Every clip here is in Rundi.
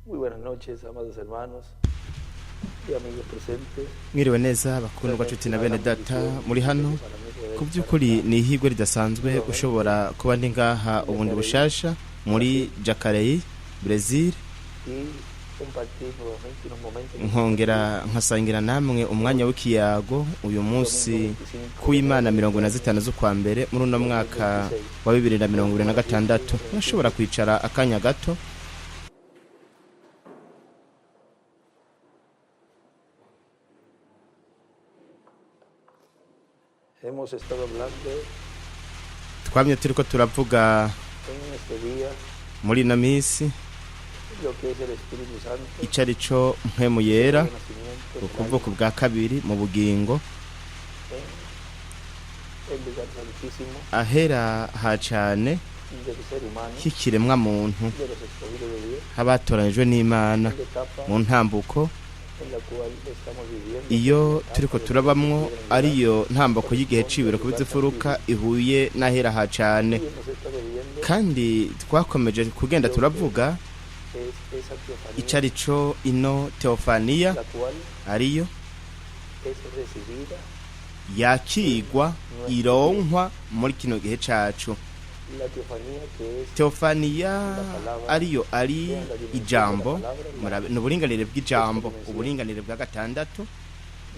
Muy buenas noches, amados hermanos y amigos presentes. Mwiriwe neza bakundwa nshuti na bene data muri hano. Ku by'ukuri ni ihirwe ridasanzwe ushobora kuba ndi ngaha ubundi bushasha muri Jacareí, Brazil, Y compartir nuevamente unos momentos. Nkongera nkasangira namwe umwanya w'ikiyago uyu munsi ku Imana 45 z'ukwa mbere muri uno mwaka wa 2026. Urashobora kwicara akanya gato. Hemos estado hablando Twamye turiko turavuga en este día muri ino minsi lo que es el Espíritu Santo, ico ari co Mpwemu Yera, el nacimiento, el ukuvuka ubwa kabiri mu bugingo, en el lugar santísimo ahera ha cane del ser humano, h'ikiremwa muntu, de los escogidos de Dios, h'abatoranijwe n'Imana, en la etapa mu ntambuko en la cual estamos viviendo, iyo turiko turabamwo, ariyo ntambuko y'igihe cibiro ku bizifuruka ihuye n'ahera ha cane. Y hemos estado viendo Kandi twakomeje kugenda turavuga es esa teofanía, ico ari co ino teofaniya, la cual ariyo es recibida yakigwa ironkwa muri kino gihe cacu. La teofanía que es Teofaniya ariyo ari ijambo. Murabe, ni uburinganire bw'ijambo, uburinganire bwa gatandatu,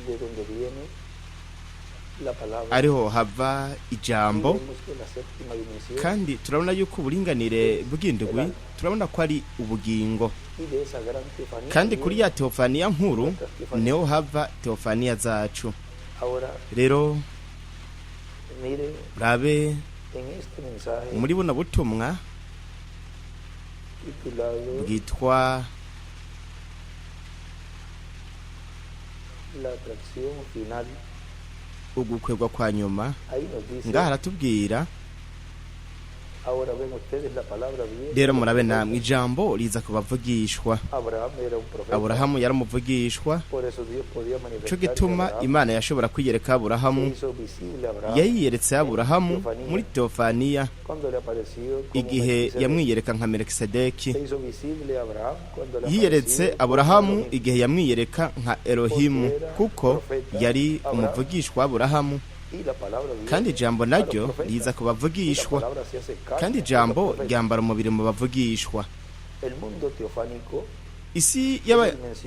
de donde viene la palabra. ariho hava ijambo. Y vemos que la séptima dimensión Kandi turabona yuko uburinganire bw'indwi turabona ko ari ubugingo. y de esa gran teofanía Kandi kuri viene ya teofaniya nkuru niho hava teofaniya zacu. Ahora Rero miren urabe en este mensaje muri buno butumwa titulado bwitwa La atracción final. Ugukwegwa kwa nyuma. Ahí nos dice, Ngaha aratubwira. Ahora ven ustedes, la palabra viene. Rero murabe namwe, ijambo riza kubavugishwa. Abraham era un profeta. Aburahamu yari umuvugishwa. Por eso Dios podía Ico manifestarse a gituma Abraham. Imana yashobora kwiyereka Aburahamu. Se hizo visible a Abraham Yayiyeretse Aburahamu muri teofaniya cuando le apareció como igihe Melquisedec. yamwiyereka nka Melikisedeki. Se hizo visible a Abraham cuando le Yiyeretse apareció como Aburahamu Elohim. igihe yamwiyereka nka Elohimu, kuko yari umuvugishwa Aburahamu. Y la palabra viene Kandi ijambo a los naryo profetas. riza ku Y la bavugishwa. palabra se hace carne Kandi en los ijambo profetas. ryambara umubiri mu bavugishwa. El mundo teofánico Isi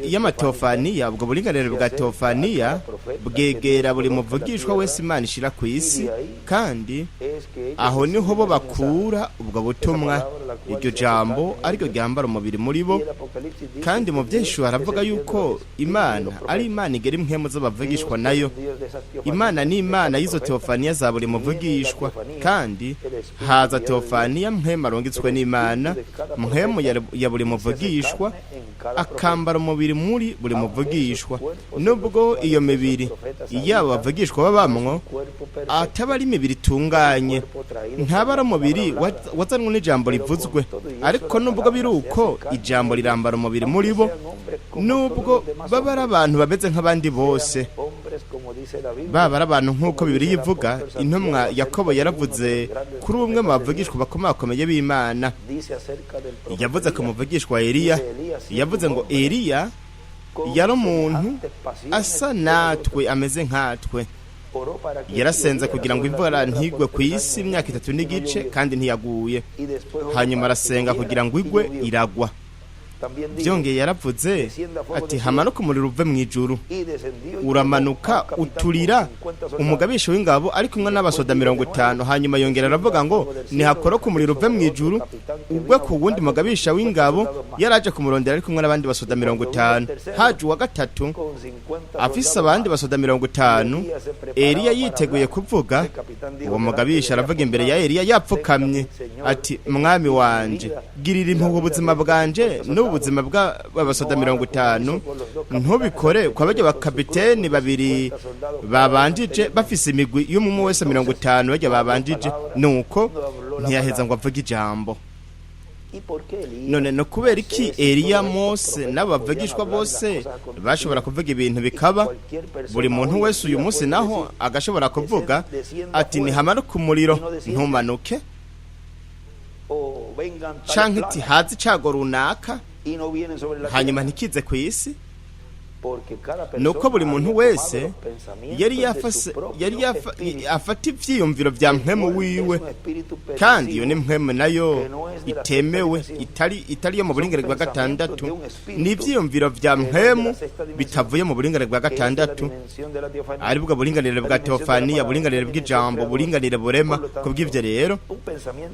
y'amateofaniya, ubwo buringanire bwa teofaniya bwegera buri muvugishwa wese Imana ishira ku isi, kandi es que ellos aho niho bo reciben ese mensaje. bakura ubwo butumwa, iryo jambo ariryo ryambara umubiri muri bo. Y el Apocalipsis dice Kandi mu que Dios byinshi haravuga es el Dios de yuko los espíritus de Imana los ari profetas. Imana igera impwemu z'abavugishwa Dios nayo. es el Dios de esas teofanías, Imana ni de Imana cada y'izo profeta. teofaniya za buri Viene la muvugishwa. teofanía, Kandi el espíritu haza guiado de Dios, teofaniya, mpwemu arungitswe el n'Imana, espíritu de cada mpwemu profeta, ya buri se hace muvugishwa, carne en cada profeta. akambara umubiri muri buri Aunque muvugishwa. esos cuerpos en los Nubwo cuales iyo esos mibiri profetas yabo habitan bavugishwa babamwo no es un cuerpo perfecto, ataba ari imibiri itunganye, cuerpo traído por ntaba la ari umubiri palabra hablada. wazanwe n'ijambo Pero con rivuzwe. todo y eso Ariko la nubwo biri palabra se uko, hace carne ijambo en ellos, rirambara umubiri aunque muri bo, sean hombres como todos nubwo los demás baba ari hombres, abantu bameze nk'abandi bose, sean hombres como dice la Biblia, baba ari abantu nk'uko como Bibiri dice el ivuga. apóstol Santiago Intumwa acerca Yakobo de uno de yaravuze los grandes kuri umwe mu profetas de bavugishwa Dios, bakomakomeye b'Imana. dice acerca del profeta Yavuze ku Elías, muvugishwa Eliya. dice Elías siendo Yavuze un ngo hombre Eliya con yari umuntu semejantes pasiones asa que natwe, nosotros, ameze nkatwe. oró para que Yarasenze lloviera kugira ngo sobre la imvura tierra ntigwe por ku 3 isi años y imyaka medio, 3 y no n'igice, llovió. kandi ntiyaguye. Y después oró Hanyuma para que arasenga lloviera kugira ngo y igwe, llovió. iragwa. También dijo, Byongeye yaravuze descienda fuego ati del cielo. hamanuka umuriro uve mu ijuru. Y descendió y quemó a Uramanuka un capitán con uturira 50 soldados. umugabisha w'ingabo ari kumwe n'abasoda 50. Hanyuma yongera aravuga ngo nihakoroka umuriro uve mu ijuru ugwe ku wundi mugabisha w'ingabo yaraje kumurondera ari kumwe n'abandi basoda 50. Haje uwa gatatu Con 50 afise soldados abandi más. basoda 50. Eliya yiteguye kuvuga, uwo mugabisha aravuga imbere ya Eliya yapfukamye ati mwami wanje, girira impuhwe ubuzima bwanje n'ubuzima bw'abasoda 50, ntubikore kwa barya bakapiteni babiri babanjije bafise imigwi y'umwe wese 50, barya babanjije. Nuko ntiyaheza ngo avuge ijambo. ¿Y por qué Elías, None no kubera iki Moisés y Eliya, todos estos Mose profetas n'abo podían bavugishwa hablar las bose cosas acontecidas? bashobora kuvuga ibintu bikaba, Cualquier persona buri muntu hoy en wese uyu día munsi puede naho decir, agashobora kuvuga descienda ati fuego, nihamanuke umuriro, y no desciende, ntumanuke, o vengan tales canke iti plagas, haze icago runaka, Hanyuma ntikize ku isi, nuko buri muntu wese yari yafase yari afata ivyiyumviro vya mpwemu wiwe, kandi iyo ni mpwemu nayo itemewe, itari yo mu buringanire bwa gatandatu. Ni ivyiyumviro vya mpwemu bitavuye mu buringanire bwa gatandatu, aribwo buringanire bwa teofaniya, buringanire bw'ijambo, buringanire burema. Kubw'ivyo rero,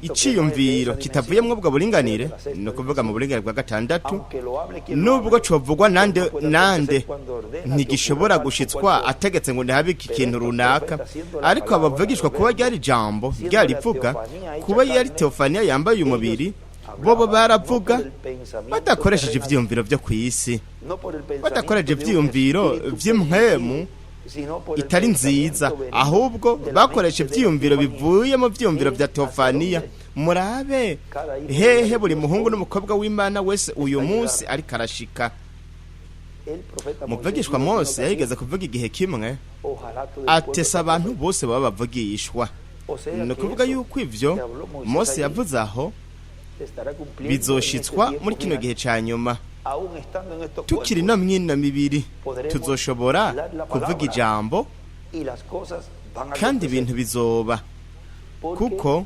iciyumviro kitavuyemwo ubwo buringanire, ni ukuvuga mu buringanire bwa gatandatu, nubwo covugwa nande nande, ntigishobora gushitswa ategetse ngo ntihabike ikintu runaka. Ariko abavugishwa, kuba ryari ijambo ryarivuga, kuba yari teofaniya yambaye umubiri, bobo baravuga badakoresheje ivyiyumviro vyo kw'isi, badakoresheje ivyiyumviro vy'impwemu itari nziza, ahubwo bakoresha ivyiyumviro bivuye mu vyiyumviro vya teofaniya. Murabe hehe buri muhungu n'umukobwa w'Imana wese uyu munsi ariko arashika. Muvugishwa Mose yahigeze kuvuga igihe kimwe, atesa abantu bose baba bavugishwa. Ni ukuvuga yuko ivyo Mose yavuze aho bizoshitswa muri kino gihe ca nyuma. Tukiri no mwino mibiri, tuzoshobora kuvuga ijambo kandi ibintu bizoba, kuko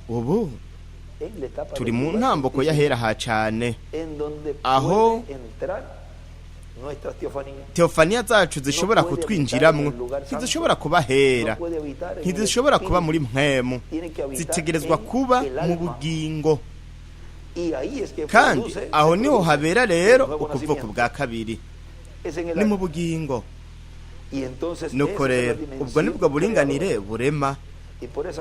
ubu turi mu ntambuko y'ahera ha cane, aho teofaniya zacu zishobora kutwinjiramwo. Ntizishobora kuba hera, ntizishobora kuba muri mpwemu, zitegerezwa kuba mu bugingo. Kandi aho niho habera rero ukuvuka bwa kabiri, ni mu bugingo. Nuko rero ubwo nibwo buringanire burema.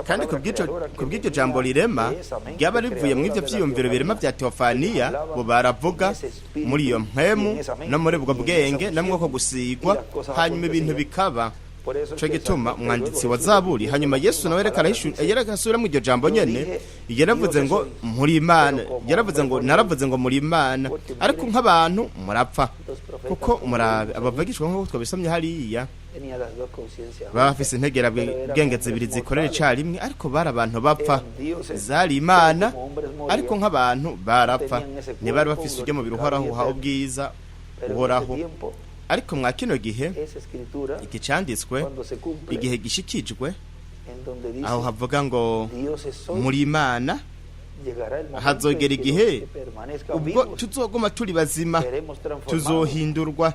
Kandi kubw'iryo jambo rirema ryaba rivuye mu ivyo vyiyumviro birema vya teofaniya, bo baravuga muri iyo mpwemu no muri ubwo bwenge no mwuko gusigwa, hanyuma ibintu bikaba. Ico gituma umwanditsi wa Zaburi, hanyuma Yesu nawe yereka asubira iryo jambo nyene, yaravuze ngo muri Imana, yaravuze ngo naravuze ngo muri Imana, ariko nk'abantu murapfa. Kuko murabe abavugishwa, nk'uko twabisomye hariya, baba bafise integera bwenge zibiri zikorera icarimwe, ariko bari abantu bapfa. Zari Imana, ariko nk'abantu barapfa. Ntibari bafise uryo mubiri uhoraho uha ubwiza uhoraho. Ariko mwa kino gihe, iki canditswe igihe gishikijwe, aho havuga ngo muri Imana, hazogera igihe ubwo tuzoguma turi bazima, tuzohindurwa,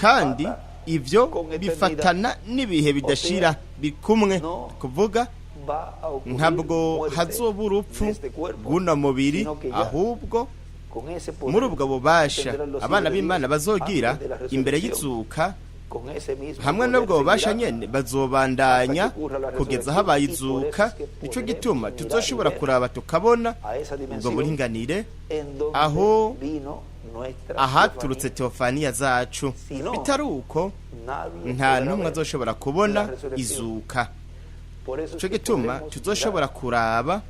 kandi ivyo bifatana n'ibihe bidashira bikumwe. Kuvuga ntabwo hazoba urupfu rw'uno mubiri, ahubwo muri ubwo bubasha abana b'Imana bazogira imbere y'izuka, hamwe n'ubwo bubasha nyene bazobandanya kugeza habaye izuka. Nico gituma tuzoshobora kuraba tukabona ubwo buringanire aho ahaturutse teofaniya zacu. Bitari uko, nta n'umwe azoshobora kubona izuka. Nico gituma tuzoshobora kuraba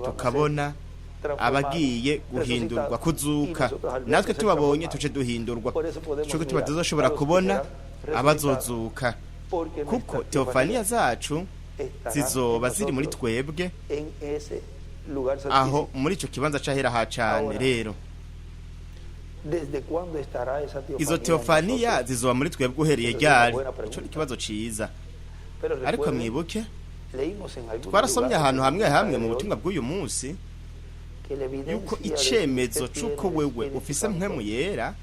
tukabona abagiye guhindurwa, kuzuka, natwe tubabonye tuce duhindurwa. Nico gituma tuzoshobora kubona abazozuka, kuko teofaniya zacu zizoba ziri muri twebwe aho muri ico kibanza c'ahera ha cane. Rero izo teofaniya zizoba muri twebwe uhereye ryari? Ico ni ikibazo ciza. Ariko mwibuke, twarasomye ahantu hamwe hamwe mu butumwa bw'uyu munsi yuko icemezo c'uko wewe ufise mpwemu yera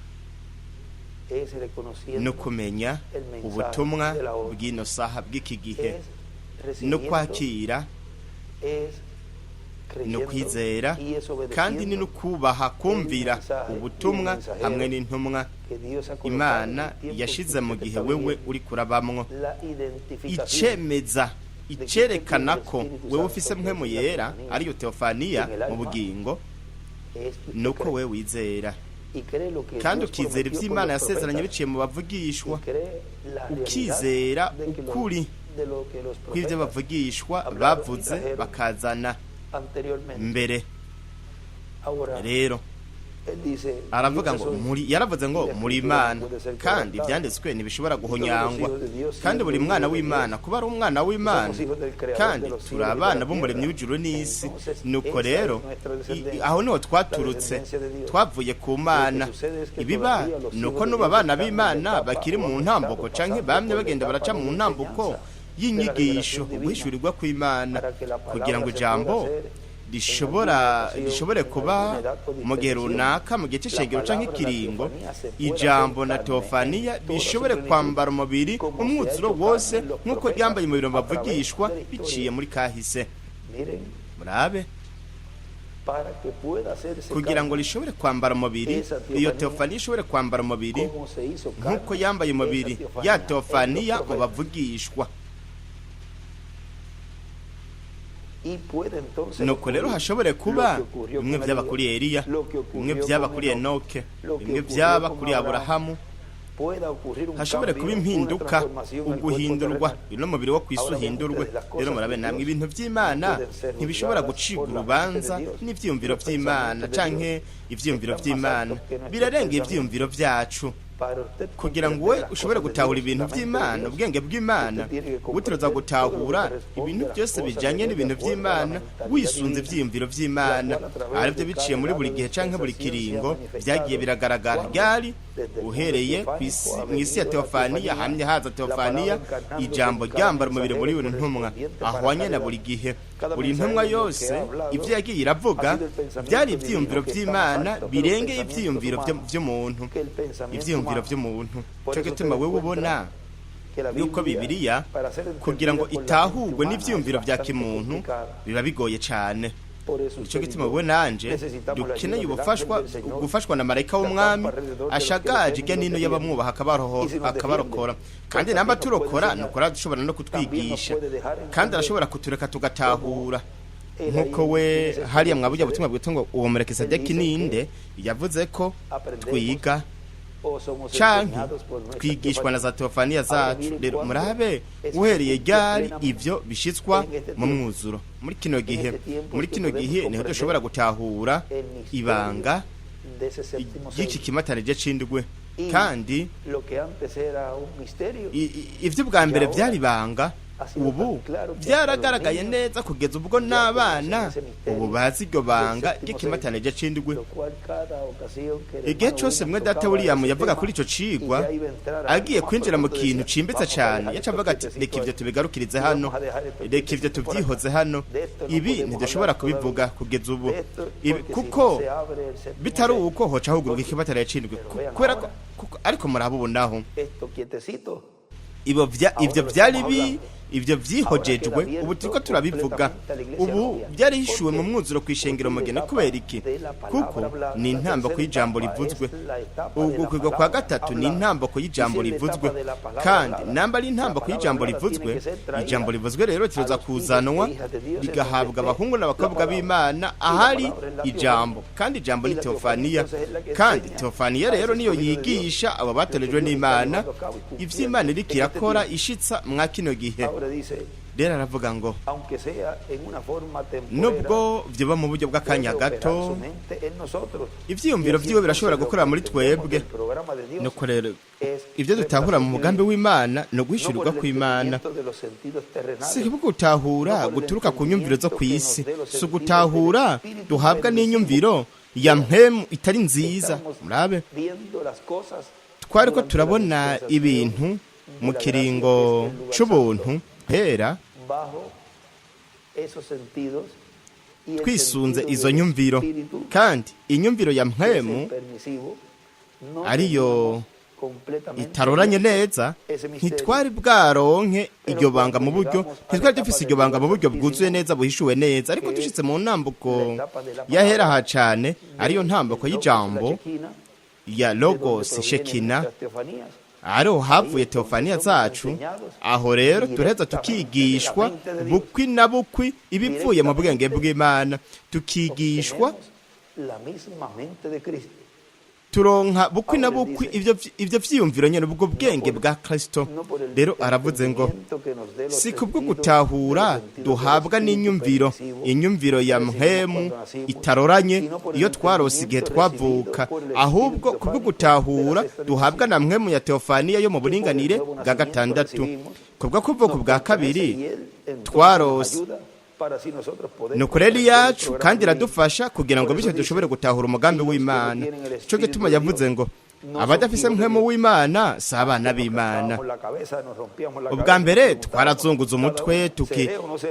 no kumenya ubutumwa bw'ino saha, bw'iki gihe, no kwakira, no kwizera, kandi ni no kubaha, kumvira ubutumwa hamwe n'intumwa Imana yashize mu gihe wewe uri kurabamwo. Icemeza, icerekana ko wewe ufise mpwemu yera, ariyo teofaniya mu bugingo, nuko wewe wizera kandi ukizera ivy'Imana yasezeranye biciye mu bavugishwa, ukizera ukuri kw'ivyo bavugishwa bavuze bakazana mbere. Rero Aravuga ngo muri, yaravuze ngo muri Imana, kandi ibyanditswe ntibishobora guhonyangwa. Kandi buri mwana w'Imana kuba ari umwana w'Imana, kandi turi abana b'umuremyi w'ijuru n'isi. Nuko rero aho niho twaturutse, twavuye ku Mana. Ibiba nuko nuba abana b'Imana bakiri mu ntambuko, canke bamye bagenda baraca mu ntambuko y'inyigisho, uguhishurirwa kw'Imana, kugira ngo ijambo rishobore kuba mu gihe runaka, mu gihe cy'ishengero canke ikiringo, ijambo na teofaniya bishobore kwambara umubiri umwuzuro wose, nk'uko ryambaye umubiri bavugishwa biciye muri kahise. Murabe, kugira ngo rishobore kwambara umubiri, iyo teofaniya ishobore kwambara umubiri nk'uko yambaye umubiri ya teofaniya mu bavugishwa. Nuko rero hashobore kuba bimwe byaba kuri Eliya, bimwe byaba kuri Enoke, bimwe byaba kuri Aburahamu, hashobore kuba impinduka, uguhindurwa, uno mubiri wo kwisi uhindurwe. Rero murabe namwe, ibintu by'Imana ntibishobora gucibwa urubanza n'ivyiyumviro vy'Imana, canke ivyiyumviro vy'Imana birarenga ivyiyumviro vyacu. Kugira ngo we ushobore gutahura ibintu by'Imana, ubwenge bw'Imana, utegerezwa gutahura ibintu byose bijanye n'ibintu by'Imana wisunze ivyiyumviro vy'Imana, aribyo biciye muri buri gihe canke buri kiringo byagiye biragaragara. Ryari uhereye mw'isi ya teofaniya, hamye haza teofaniya, ijambo ryambara umubiri muri buri ntumwa ahwanye na buri gihe. Buri ntumwa yose ivyo yagiye iravuga byari ivyiyumviro vy'Imana birengeye ivyiyumviro vy'umuntu, ivyiyumviro vy'umuntu. Cyo gituma wewe ubona yuko Bibiliya kugira ngo itahurwe n'ivyiyumviro vya kimuntu biba bigoye cane. Nico gituma wewe nanje dukeneye ubufashwa, gufashwa na marayika w'umwami ashagaje irya nino y'abamwubaha akabarokora. Kandi namba turokora, nukora dushobora no kutwigisha, kandi arashobora kutureka tugatahura. Nkuko we hariya mwaburya butumwa bwitwa ngo uwo Melekisedeki ninde, yavuze ko twiga canke twigishwa na za teofaniya zacu. Rero murabe uhereye ryari ivyo bishitswa mu mwuzuro muri kino gihe. Muri kino gihe niho dushobora gutahura ibanga ry'iki kimatanije c'indwi. Kandi ivyo bwa mbere vyari ibanga, ubu byaragaragaye neza kugeza ubwo n'abana ubu bazi iryo banga ry'ikimatanije c'indwi. Igihe cose mwe data William yavuga kuri ico cigwa, agiye kwinjira mu kintu cimbitse cane, yaca avuga ati reka ivyo tubigarukirize hano, reka ivyo tuvyihoze hano, ibi ntidushobora kubivuga kugeza ubu, kuko bitari uko hoca huguruka ikimatanije c'indwi. Kubera ko, ariko murabubonaho ivyo vyari ivyo vyihojejwe, ubu turiko turabivuga. Ubu byarihishuwe mu mwuzuro kw'ishengero mugeni. Kubera iki? Kuko ni intambako y'ijambo rivuzwe. Ugukwirwa kwa gatatu ni intambako y'ijambo rivuzwe, kandi namba ari intambako y'ijambo rivuzwe, ijambo rivuzwe rero kiroza kuzanwa rigahabwa abahungu n'abakobwa b'Imana ahari ijambo. Kandi ijambo ni teofaniya, kandi teofaniya rero niyo yigisha abo batorejwe n'Imana ivy'Imana iriko irakora ishitsa mwa kino gihe. Rero aravuga ngo nubwo vyoba mu buryo bw'akanya gato, ivyiyumviro vyiwe birashobora gukorera muri twebwe. Nuko rero ivyo dutahura mu mugambi w'Imana no guhishurirwa kw'Imana si gutahura guturuka ku nyumviro zo kw'isi, si ugutahura duhabwa n'inyumviro ya mpemu itari nziza. Murabe, twariko turabona ibintu mu kiringo c'ubuntu hera, twisunze izo nyumviro, kandi inyumviro ya mpemu ariyo itaroranye neza, ntitwari bwaronke iryo banga mu buryo, ntitwari dufise iryo banga mu buryo bwuzuye neza, buhishuwe neza. Ariko dushitse mu ntambuko yahera ha cane, ariyo ntambuko y'ijambo ya Logos Shekina, ariho havuye teofaniya zacu. Aho rero turaheza tukigishwa bukwi na bukwi ibivuye mu bwenge bw'Imana, tukigishwa Turonka bukwi na bukwi ivyo vyiyumviro nyene, ubwo bwenge bwa Kristo. Rero aravuze ngo si kubwo gutahura duhabwa n'inyumviro, inyumviro ya mpemu itaroranye iyo twarose igihe twavuka, ahubwo kubwo gutahura duhabwa na mpemu ya teofaniya yo mu buringanire bwa gatandatu, kubwo kuvuka ubwa kabiri twarose. Nuko rero iyacu kandi iradufasha kugira ngo bityo dushobore gutahura umugambi w'Imana. Cyo gituma yavuze ngo abadafise mpwemu w'Imana si abana b'Imana. Ubwa mbere twarazunguza umutwe,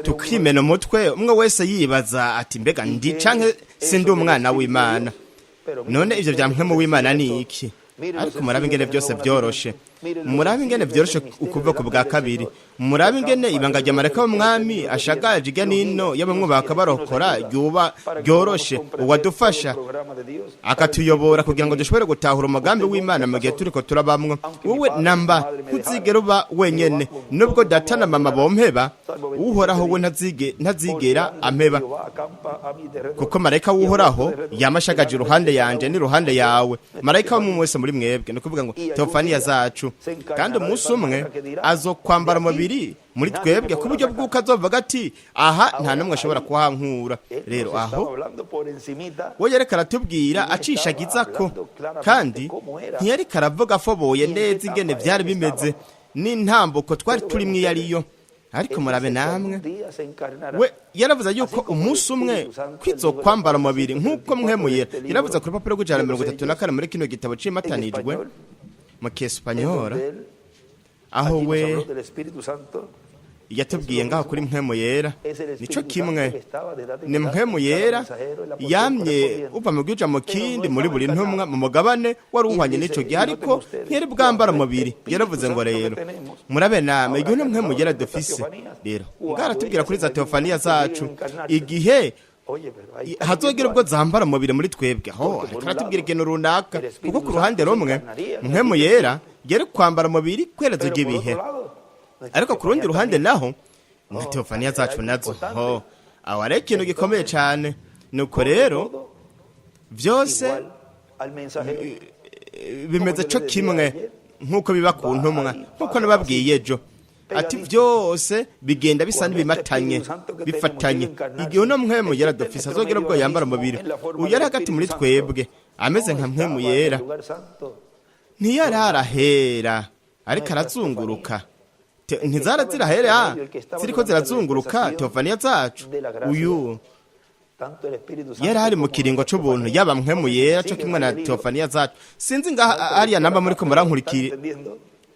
tukimena umutwe, umwe wese yibaza ati: "Mbega ndi canke sindi umwana w'Imana? None ivyo vya mpwemu w'Imana ni iki?" Ariko murabe ingene byose byoroshe, murabe ingene byoroshe ukuva ku bwa kabiri, murabe ingene ibanga rya marayika w'umwami ashagaje irya nino y'abamwubaka barokora ryuba ryoroshe, uwadufasha akatuyobora kugira ngo dushobore gutahura umugambi w'Imana mu gihe turiko turabamwo. Wowe namba ntuzigera uba wenyene. Nubwo data na mama bompeba, Uhoraho we ntazigera ampeba, kuko marayika w'Uhoraho yamashagaje iruhande yanje n'iruhande yawe, marayika w'umwe wese muri mwebwe, ni ukuvuga ngo teofaniya zacu. Kandi umunsi umwe azokwambara umubiri muri twebwe ku buryo bw'uko azovuga ati: "Aha nta n'umwe ashobora kuhankura." Rero aho we yariko aratubwira acishagiza ko, kandi ntiyariko aravuga afoboye neza ingene vyari bimeze n'intambuko twari turimwo iyo ariyo. Ariko murabe namwe, we yaravuze yuko umunsi umwe kwizokwambara umubiri nk'uko mwemuyera. Yaravuze ku rupapuro rw'134 muri kino gitabo cimatanijwe mu Kiespanyora, aho we yatubwiye ngaho kuri mpwemu yera. Nico kimwe, ni mpwemu yera yamye uva mu bwija mu kindi muri buri ntumwa mu mugabane wari uhwanye n'ico gihe, ariko ntiyari bwambara umubiri. Yaravuze ngo: "Rero murabe namwe, igihe uno mpwemu yera dufise rero bwaratubwira kuri za teofaniya zacu, igihe hazogera ubwo zambara umubiri muri twebwe." Aho ariko aratubwira ikintu runaka, kuko ku ruhande rumwe mpwemu yera yari kwambara umubiri kwerezo ry'ibihe, ariko ku rundi ruhande naho na teofaniya zacu nazo ho aho ari ikintu gikomeye cyane. Nuko rero byose bimeze cyo kimwe nk'uko biba ku ntumwa, nk'uko nababwiye ejo ati byose bigenda bisa n'ibimatanye, bifatanye. Igihe uno mpwemu yera dufise azogera ubwo yambara umubiri, uyu yari hagati muri twebwe ameze nka mpwemu yera, ntiyari arahera ariko arazunguruka. Ntizara zirahera ziriko zirazunguruka teofaniya zacu. Uyu yari ari mu kiringo c'ubuntu, yaba mpwemu yera co kimwe na teofaniya zacu. Sinzi ngaha hariya namba muriko murankurikira.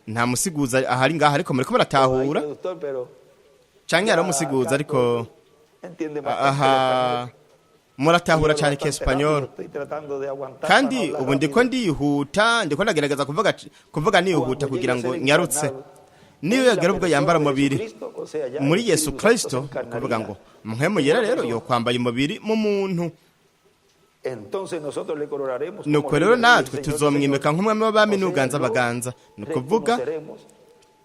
Nta musiguza ahari ngaha, ariko muriko muratahura, canke hari umusiguza, ariko aha muratahura cyane Kiespanyol. Kandi ubu ndiko ndihuta, ndiko ndagerageza kuvuga nihuta kugira ngo nyarutse. Niyo yagera ubwo yambara umubiri muri Yesu Kristo, kuvuga ngo mpwemu yera rero yo kwambaye umubiri mu muntu, nuko rero natwe tuzomwimika nk'umwami w'abami n'uganza abaganza. Ni ukuvuga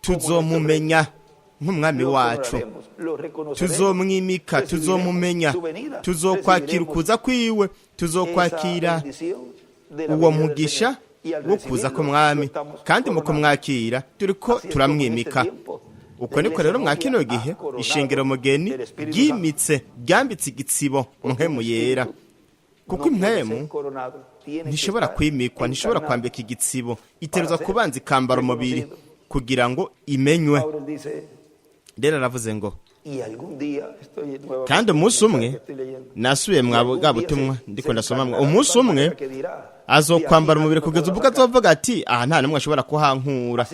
tuzomumenya nk'umwami wacu, tuzomwimika, tuzomumenya, tuzokwakira ukuza kwiwe, tuzokwakira uwo mugisha wo kuza k'umwami. Kandi mu kumwakira turiko turamwimika. Uko niko rero mwa kino gihe ishengero mugeni ryimitse, ryambitse igitsibo mpwemu yera, kuko impwemu ntishobora kwimikwa, ntishobora kwambika igitsibo, iteruza kubanza ikambara umubiri kugira ngo imenywe. Rero aravuze ngo kandi umunsi umwe, nasubiye mwa bwa butumwa ndiko ndasoma, umunsi umwe azokwambara umubiri kugeza ubwo azovuga ati: "Aha nta n'umwe ashobora kuhankura."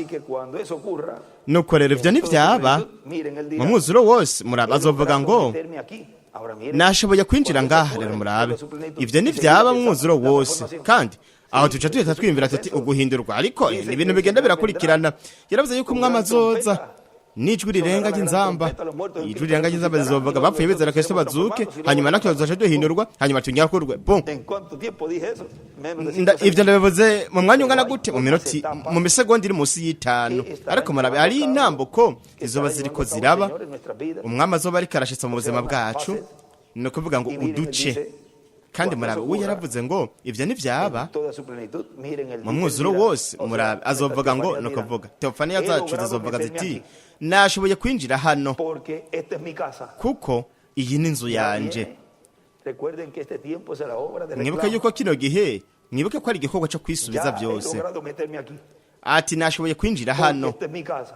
Nuko rero ivyo ntivyaba mu mwuzuro wose, murabe, azovuga ngo: "Nashoboye kwinjira ngaha." Rero murabe, ivyo ntivyaba mu mwuzuro wose, kandi aho tuca tuhita twiyumvira tuti uguhindurwa, ariko ni ibintu bigenda birakurikirana. Yaravuze yuko umwami azoza n'ijwi rirenga ry'inzamba, ijwi rirenga ry'inzamba rizovuga, bapfuye bizera Kristo bazuke, hanyuma natwe tuzaca duhindurwa, hanyuma tunyakurwe. Bon, ivyo ndabivuze mu mwanya ungana gute? Mu minoti, mu misegonda iri munsi y'5. Ariko murabe, ari intambuko izoba ziriko ziraba, umwami azoba ariko arashitsa mu buzima bwacu, ni ukuvuga ngo uduce. Kandi Cuando murabe, eso we ocurra, yaravuze ngo ivyo ntivyaba en toda su plenitud, miren el mu día, mwuzuro dirá, wose. o sea, Murabe, esta azovuga ngo Teofanía ni dirá, ukuvuga Teofaniya he zacu logrado zizovuga meterme ziti aquí, nashoboye kwinjira hano porque esta es mi casa. kuko iyi ni inzu Ya yanje. viene. Recuerden que este tiempo es la obra de Mwibuke reclamo. yuko kino gihe, mwibuke ko ari igikorwa cyo kwisubiza Ya he byose. logrado meterme aquí, Ati nashoboye kwinjira porque hano esta es mi casa.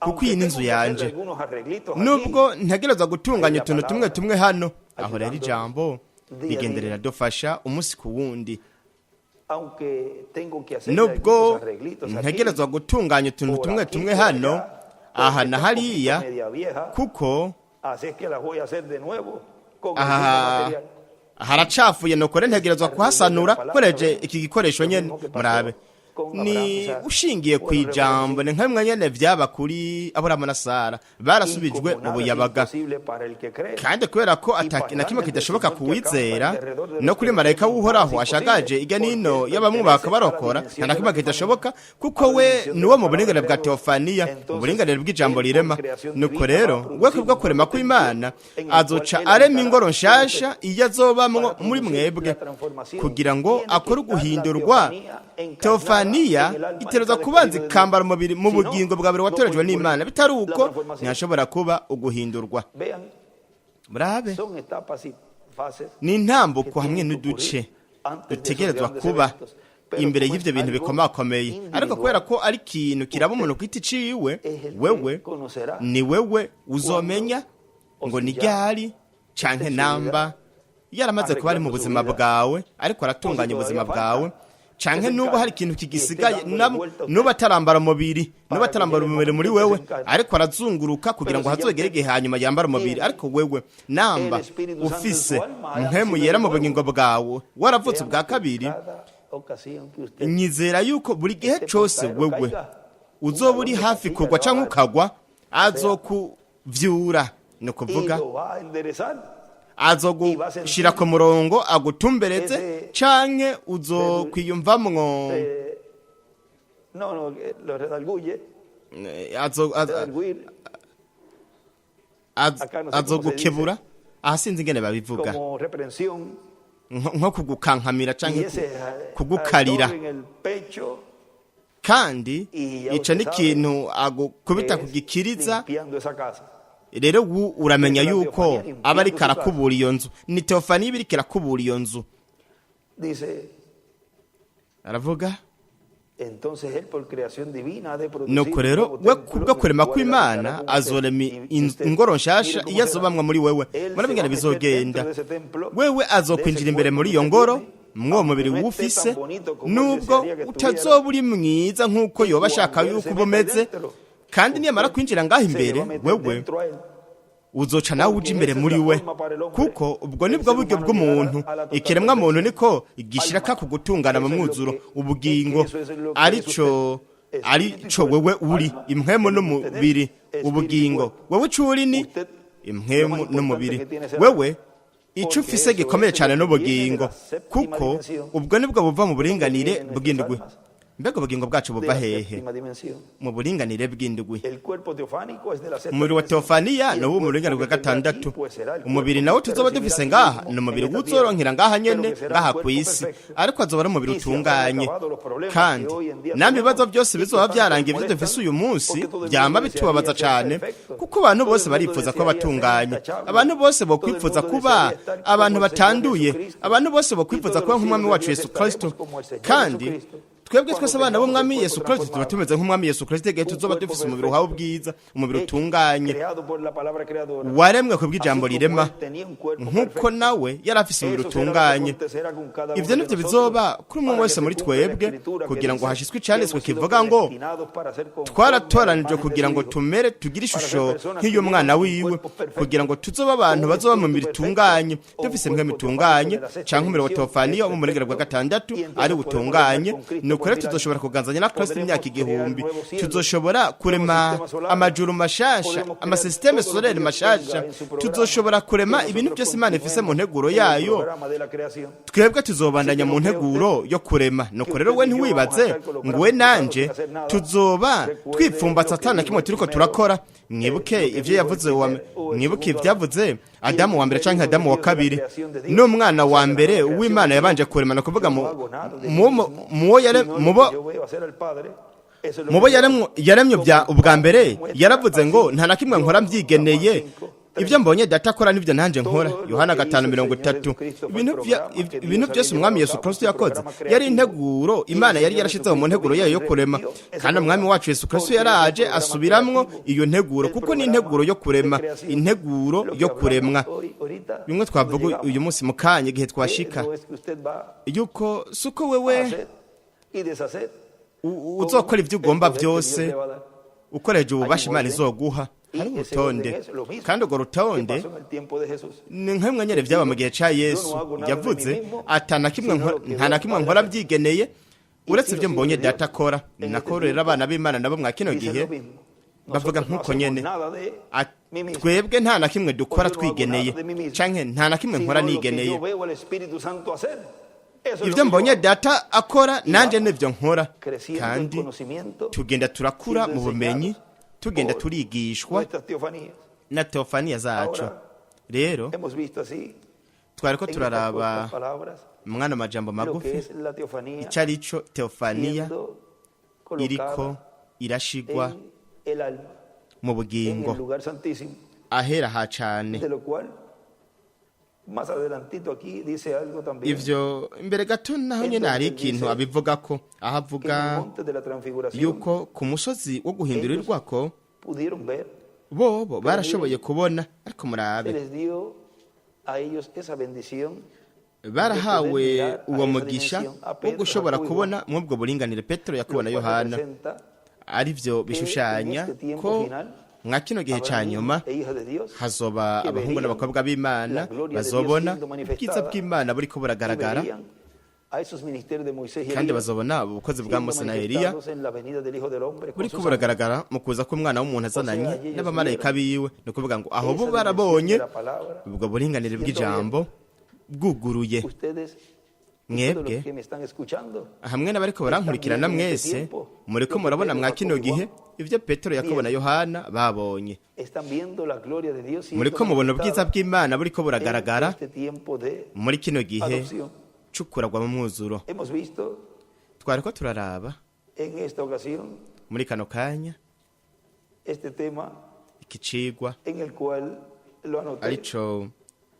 kuko Aunque iyi ni tengo inzu que hacerle yanje, algunos arreglitos aquí, nubwo ntegerezwa gutunganya utuntu tumwe tumwe hano. Aho rero ijambo rigenda riradufasha umunsi ku wundi. Aunque tengo que hacerle Nubwo algunos arreglitos aquí, ntegerezwa gutunganya utuntu por tumwe aquí, tumwe por hano, allá, aha porque na está un poquito hariya, media vieja, kuko así es que las voy a hacer de nuevo con el mismo aha material. haracafuye, nuko rero ntegerezwa kuhasanura nkoreje iki gikoresho nyene. Murabe, ni ushingiye ku ijambo, ni nka bimwe nyene vyaba kuri Aburahamu na Sara, barasubijwe Y mu como nada es buyabaga. imposible para el que cree, Kandi kubera ko ata na kimwe kidashoboka kuwizera, no kuri marayika w'Uhoraho ashagaje ijya nino y'abamwubaka barokora, nta na kimwe kidashoboka, kuko we ni uwo mu buringanire bwa Teofaniya, uburinganire bw'ijambo rirema. Nuko rero we kubwo kurema kw'Imana azoca arema ingoro nshasha iyo azobamwo muri mwebwe, kugira ngo akore uguhindurwa. Teofaniya itereza kubanza ikambara umubiri mu bugingo bwa buri watorejwe n'Imana. Bitari uko ntihashobora kuba uguhindurwa. Vean, Murabe, son etapas y fases ni intambuko hamwe n'uduce dutegerezwa kuba imbere y'ivyo bintu bikomakomeye. Ariko kubera ko ari ikintu kiraba umuntu ku giti ciwe, wewe ni wewe uzomenya ngo ni ryari canke namba yaramaze kuba ari mu buzima bwawe, ariko aratunganya ubuzima bwawe, canke nuba hari ikintu kigisigaye, nuba atarambara umubiri, nuba atarambara umubiri muri wewe, ariko arazunguruka kugira ngo hazogere igihe hanyuma yambara umubiri. Ariko wewe namba ufise mpemu yera mu bugingo bwawe, waravutse ubwa kabiri, cada ocasión que usted nyizera yuko buri gihe cose wewe uzoba uri hafi kugwa canke ukagwa, azokuvyura, ni y ukuvuga lo va a enderezar. azogushira ku murongo agutumbereze, canke uzokwiyumvamwo No, no, lo redarguye, eh, redarguir, azogukebura. Aha sinzi ingene babivuga, como reprensión, nko kugukankamira y canke ese kugukarira. al en el pecho Kandi Y ya ico usted ni sabe ikintu agukubita es ku gikiriza. limpiando esa casa. Rero wu uramenya Esa yuko Teofanía aba ariko limpiando su casa. arakubura iyo nzu, ni Teofaniya iba iriko irakubura iyo nzu. Dice, Aravuga, entonces él por creación divina ha de producir nuko un rero nuevo we templo kubwo en el kurema cual él kw'Imana habitará con usted. azorema Y usted, ingoro mire nshasha cómo iyo será. azobamwa muri wewe. Él se Murabona va a ingene meter bizogenda? dentro de ese templo, Wewe de ese azokwinjira imbere cuerpo muri que iyo usted ngoro, tiene, mw'uwo aunque mubiri no esté wufise, tan bonito como él nubwo desearía que estuviera, utazoba uri mwiza nk'uko y yoba ashaka cuando él yuko se uba mete umeze. dentro, Kandi niyamara usted kwinjira ngaho se le imbere, va a meter wewe dentro a él. uzoca nawe uja Porque imbere esa es muri la we, forma para el hombre, kuko ubwo el nibwo ser buryo humano bw'umuntu, llegar a la total ikiremwa muntu perfección. niko gishiraka Alma. ku gutungana mu Eso es lo mwuzuro que, es que ubugingo, eso es lo que es arico usted. Espíritu y arico cuerpo. wewe uri Alma, impwemu es lo que usted es. n'umubiri. Espíritu y Ubugingo cuerpo. wewe ico uri ni Usted, lo más impwemu importante n'umubiri. que tiene es el alma. Wewe ico Porque ufise eso gikomeye es cane lo que viene de n'ubugingo, la séptima kuko dimensión. ubwo nibwo buva mu ¿Dónde buringanire vienen nuestras bw'indwi. almas? Mbega ubugingo bwacu De buva la hehe? séptima dimensión. Mu buringanire bw'indwi. El cuerpo teofánico es de la sexta Umubiri wa dimensión. Teofaniya Y ni el uwo mu cuerpo buringanire que bwa tendrá aquí, gatandatu. pues será el Umubiri cuerpo que nawo usted tuzoba recibirá dufise aquí ngaha mismo ni en umubiri esta tierra, wuzoronkera ngaha pero nyene que será un ngaha ku cuerpo isi, perfecto. ariko azoba ari umubiri Y si habrán utunganye. acabado los problemas que Kandi hoy en día namwe ibibazo tenemos byose y que bizoba tanto nos byarangiye, ibyo molestan, dufise uyu munsi porque todo el byama mundo desearía bitubabaza ser cane, perfecto, kuko abantu todo bose el mundo barifuza kuba desearía ser batunganye, intachable, abantu bose todo el bokwifuza mundo kuba desearía estar como abantu el Señor batanduye, Jesucristo, abantu bose y bokwifuza todos kuba los nk'umwami hijos de wacu Dios Yesu Kristo. estaremos como el Señor Kandi Jesucristo twebwe cuando twese abana tengamos el b'umwami cuerpo Yesu Kristo tuba transformado, tumeze nk'umwami Yesu Kristo igihe un tuzoba cuerpo dufise umubiri uhawe perfecto, ubwiza, umubiri hecho, utunganye, creado por la palabra creadora, waremwe ku así bw'ijambo como rirema, él tenía un cuerpo nk'uko perfecto. nawe yari afise umubiri Eso será lo que utunganye. acontecerá con cada Ivyo uno de nivyo nosotros bizoba kuri umwe para que wese se muri cumpla la twebwe, escritura que kugira ngo dice hashitswe que icanditswe hemos sido kivuga ngo predestinados para ser conforme a la twaratoranijwe imagen de kugira su ngo Hijo, tumere tugire para ser ishusho personas que nk'iy'umwana tuvieran un wiwe, cuerpo perfecto, kugira ngo tuzobe abantu un bazoba mu espíritu mibiri perfecto itunganye, o un dufise impwemu cuerpo teofánico itunganye, de la sexta canke umubiri wa dimensión que es Teofaniya wo mu buringanire bwa perfecto, gatandatu y ari entonces podemos estar butunganye. con Cristo Nuko por rero 1000 años. tuzoshobora kuganzanya na Kristo Podremos imyaka crear 1000. nuevos cielos, Tuzoshobora nuevos kurema sistemas solares, amajuru mashasha, podremos crear amasisiteme todo lo que solere Dios mashasha, tenga en su programa, tuzoshobora que kurema ibintu nosotros byose Imana ifise mu continuemos nteguro en el yayo. programa de la creación. Twebwe Así tuzobandanya que mu no crea nteguro usted yo kurema. que Nuko rero usted we y yo vamos a ntiwibaze estar con los ngo we brazos cruzados nanje sin hacer nada. tuzoba Recuerde twipfumbatse lo que atana dijo kimwe el turiko primero, turakora. Mwibuke lo que ivyo dijo el yavuze primer o el mwibuke segundo Adán. ivyavuze Adamu wa mbere canke Adamu wa kabiri, n'umwana wa mbere w'Imana yabanje kurema, ni ukuvuga mubo yaremwe bya ubwa mbere. Yaravuze ngo: "Nta na kimwe nkora mbyigeneye, ibyo mbonye Data akora nibyo nanjye nkora." Yohana 5:30. Ibintu byose Umwami Yesu Kristo yakoze yari integuro Imana yari yarashyizeho mu nteguro yayo yo kurema, kandi Umwami wacu Yesu Kristo yaraje asubiramwo iyo nteguro, kuko ni integuro yo kurema, integuro yo kuremwa. Bimwe twavuga uyu munsi mu kanya igihe twashika, yuko suko wewe uzokora ibyo ugomba byose ukoresheje ububasha Imana izoguha. Hari urutonde, kandi urwo rutonde ni nk'imwe nyine byaba mu gihe cya Yesu. Yavuze ati: "Nta na kimwe nkora byigeneye, uretse ibyo mbonye Data akora." Ni nako rero abana b'Imana nabo mwa kino gihe bavuga nk'uko nyene: "Twebwe nta na kimwe dukora twigeneye, canke nta na kimwe nkora nigeneye. Ibyo mbonye Data akora, nanjye nibyo nkora." Kandi tugenda turakura mu bumenyi, tugenda turigishwa na teofaniya zacu. Rero twari ko turaraba mwana amajambo magufi icyo ari cyo teofaniya iriko irashigwa mu bugingo ahera ha cane. Ivyo imbere gato naho nyene hari ikintu abivuga ko, aho avuga yuko ku musozi wo guhindurirwako bobo barashoboye kubona. Ariko murabe, barahawe uwo mugisha wo gushobora kubona mw'ubwo buringanire, Petero, Yakobo na Yohana, arivyo bishushanya ko mwa kino gihe cya nyuma hazoba abahungu n'abakobwa b'Imana bazobona ubwiza bw'Imana buriko buragaragara, kandi bazobona ubukozi bwa Mose na Eliya buriko buragaragara mu kuza k'Umwana w'umuntu azananye n'abamarayika biwe. Ni ukuvuga ngo aho bo barabonye ubwo buringanire bw'ijambo bwuguruye. Mwebwe hamwe n'abariko barankurikirana mwese, muriko murabona mwa kino gihe ibyo Petero, Yakobo na Yohana babonye. Muriko mubona ubwiza bw'Imana buriko buragaragara muri kino gihe cukuragwa mu mwuzuro. Twariko turaraba muri kano kanya iki cigwa arico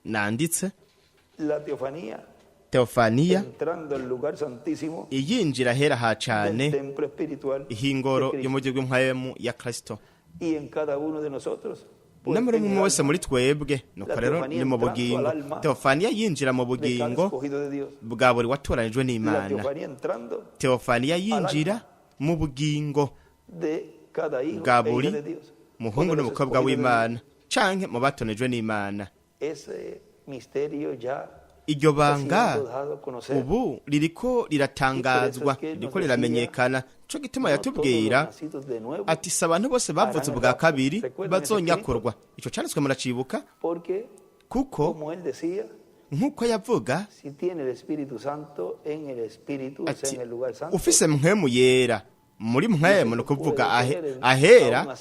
nanditse, teofaniya iyinjira ahera ha cane ihingoro y'umujyi w'impwemu ya Kristo no muri umwe wese muri twebwe. Nuko rero ni mu bugingo, teofaniya yinjira mu bugingo bwa buri watoranijwe n'Imana. Teofaniya yinjira mu bugingo bwa buri muhungu n'umukobwa w'Imana, canke mu batonejwe n'Imana. Iryo banga ubu ririko riratangazwa, ririko riramenyekana. Nico gituma yatubwira ati: "Si abantu bose bavutse ubwa kabiri bazonyakurwa." Ico canditswe muracibuka, kuko nk'uko yavuga ati: "Ufise Mpwemu Yera muri mpwemu," ni ukuvuga ahera,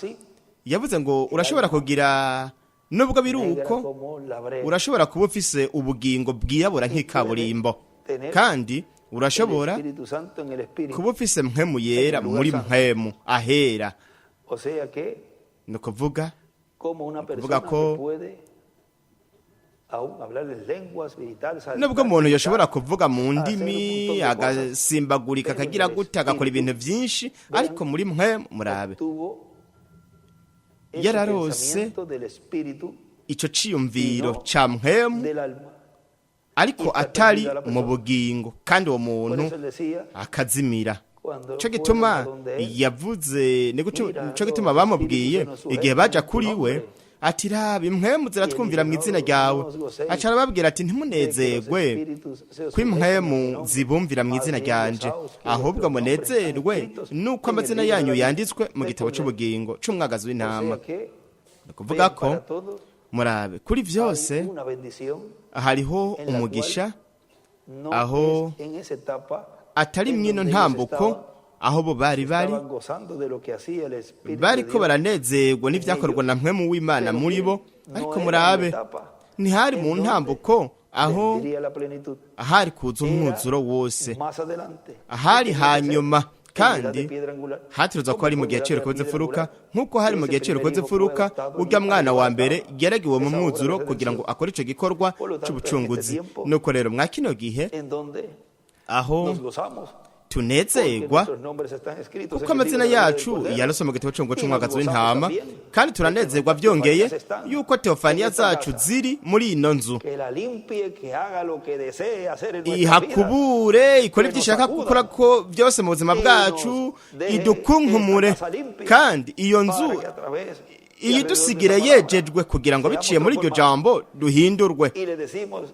yavuze ngo urashobora kugira, nubwo biri uko, urashobora kuba ufise ubugingo bwirabura nk'ikaburimbo, kandi urashobora kuba ufise Mpwemu Yera muri mpwemu ahera. Ni ukuvuga ko nubwo umuntu yashobora kuvuga mu ndimi, agasimbagurika, akagira gute, agakora ibintu byinshi, ariko muri mpwemu, murabe, yararose ico ciyumviro ca mpwemu, ariko atari mu bugingo, kandi uwo muntu akazimira. Nico gituma yavuze, nico gituma bamubwiye igihe baja kuri we ati: "Raba, impwemu ziratwumvira mu izina ryawe." Aca arababwira ati: "Ntimunezerwe ko impwemu zibumvira mu izina ryanje, ahubwo munezerwe nuko amazina yanyu yanditswe mu gitabo c'ubugingo c'umwagazi w'intama." Ni ukuvuga ko, murabe, kuri vyose hariho umugisha aho atari mwino ntambuko aho bo bari bariko baranezerwa n'ivyakorwa na Mpwemu w'Imana muri bo. Ariko murabe, Ntihari en mu donde ntambuko aho vendría la plenitud. ahari kuza umwuzuro wose, Más adelante. ahari Tenía que ser hanyuma. en edad Kandi de piedra angular. hateruza ko Como ari mu fue gihe en edad de cy'urukoze piedra mfuruka, angular, nk'uko hari mu ese gihe primer cy'urukoze hijo fue mfuruka adoptado urya y mwana wa mbere arrebatado. yaragiwe mu Esa obra mwuzuro de kugira ngo redención. akore ico gikorwa Por lo tanto, en este c'ubucunguzi. tiempo Nuko rero mwa kino gihe en donde aho nos gozamos porque tunezerwa nuestros nombres están escritos kuko en el amazina libro de la vida del yacu Cordero. yaroswe mu gitabo c'umugo Y nos c'umwagazi gozamos w'intama, también kandi de que turanezerwa nuestras byongeye teofanías están yuko en teofaniya esta zacu casa. ziri muri ino nzu. Que la limpie, que haga lo que desee hacer en nuestras vidas. Ihakubure, ikore Que ibyo nos ishaka sacuda. gukora ko byose mu buzima Y bwacu, nos deje idukunkumure, esta casa limpia kandi iyo para nzu que a través y alrededor de iyidusigire esa palabra yejejwe kugira ngo seamos biciye muri iryo transformados. jambo duhindurwe. Y le decimos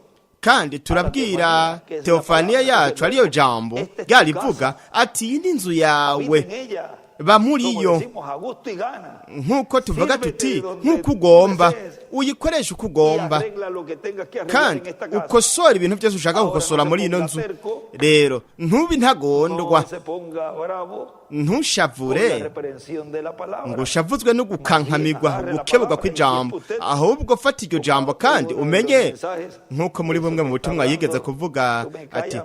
Kandi turabwira teofaniya yacu, ariyo jambo ryarivuga ati: "Iyi ni inzu yawe, habita en ella, ba muri como yo." decimos, a gusto y gana, Nk'uko tuvuga tuti nk'uko ugomba, uyikoreshe uko y ugomba, arregla lo que tengas que arreglar en kandi esta casa. ukosora ibintu byose ushaka gukosora muri ino nzu. Rero ntube intagondwa, No se ponga bravo con la ntushavure reprensión de la palabra. ngo ushavuzwe no gukankamigwa, gukebugwa kw'ijambo. Ahubwo fata iryo jambo kandi umenye, nk'uko muri bumwe mu butumwa yigeze kuvuga ati: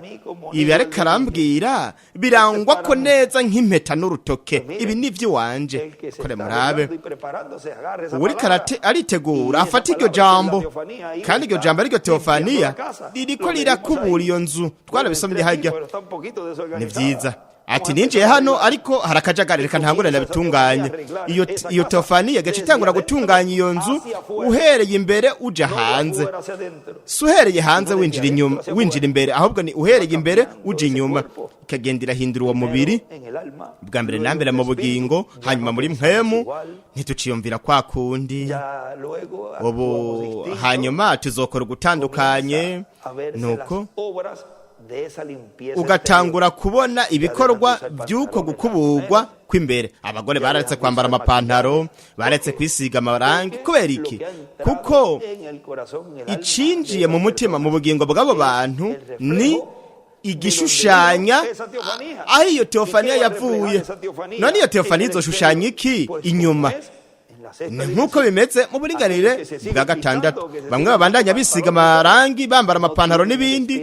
"Ibi ariko arambwira birangwa ko neza nk'impeta n'urutoke, ibi ni iby'iwanje." El que se Kore está murabe, arreglando y preparándose, agarre esa uwuriko palabra. aritegura afata iryo jambo, kandi iryo jambo ariryo teofaniya ririko rirakubura iyo nzu. Twarabisomye hajya, ni vyiza. Ati: "Ninjiye hano ariko hari akajagari, reka ntangure nabitunganye." Iyo teofaniya gaca itangura gutunganya iyo nzu uhereye imbere uja hanze, si uhereye hanze winjira inyuma, winjira imbere, ahubwo ni uhereye imbere uja inyuma, ikagenda irahindura uwo mubiri, bwa mbere na mbere mu bugingo, hanyuma muri mpwemu. Ntituciyumvira kwa kundi ubu, hanyuma tuzokora ugutandukanye. Nuko ugatangura kubona ibikorwa by'uko gukuburwa kw'imbere. Abagore bararetse kwambara amapantaro, baretse kwisiga amarangi. Kubera iki? Kuko icinjiye mu mutima, mu bugingo bw'abo bantu, ni igishushanya aho iyo teofaniya yavuye. None iyo teofaniya izoshushanya iki inyuma? Ni nk'uko bimeze mu buringanire bwa gatandatu. Bamwe babandanya bisiga amarangi, bambara amapantaro n'ibindi,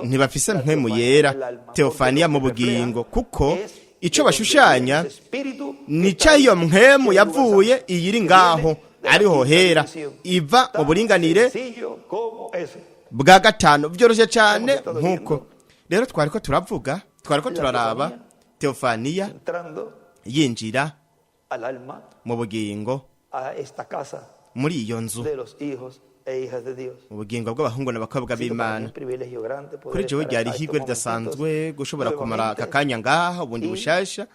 ntibafise mpwemu yera, teofaniya mu bugingo, kuko ico bashushanya ni ca iyo mpwemu yavuye, iyiri ngaho ariho hera, iva mu buringanire bwa gatanu. Byoroshye cyane nk'uko. Rero twariko turavuga, twariko turaraba teofaniya yinjira mu bugingo, muri iyo nzu, mu bugingo bw'abahungu n'abakobwa b'Imana. Kuri jewe ryari ihirwe ridasanzwe gushobora kumara aka kanya ngaha ubundi bushasha,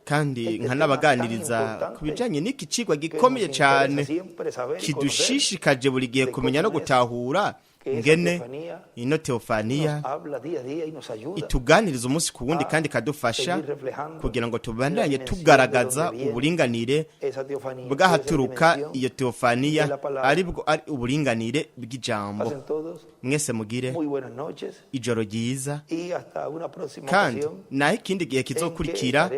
kandi nkanabaganiriza ku bijanye n'iki cigwa gikomeye cyane kidushishikaje buri gihe kumenya no gutahura ngene ino teofaniya ituganiriza umunsi ku wundi, kandi ikadufasha kugira ngo tubandanye tugaragaza uburinganire bw'ahaturuka iyo teofaniya, aribwo ari uburinganire bw'ijambo. Mwese mugire ijoro ryiza, kandi naho ikindi gihe kizokurikira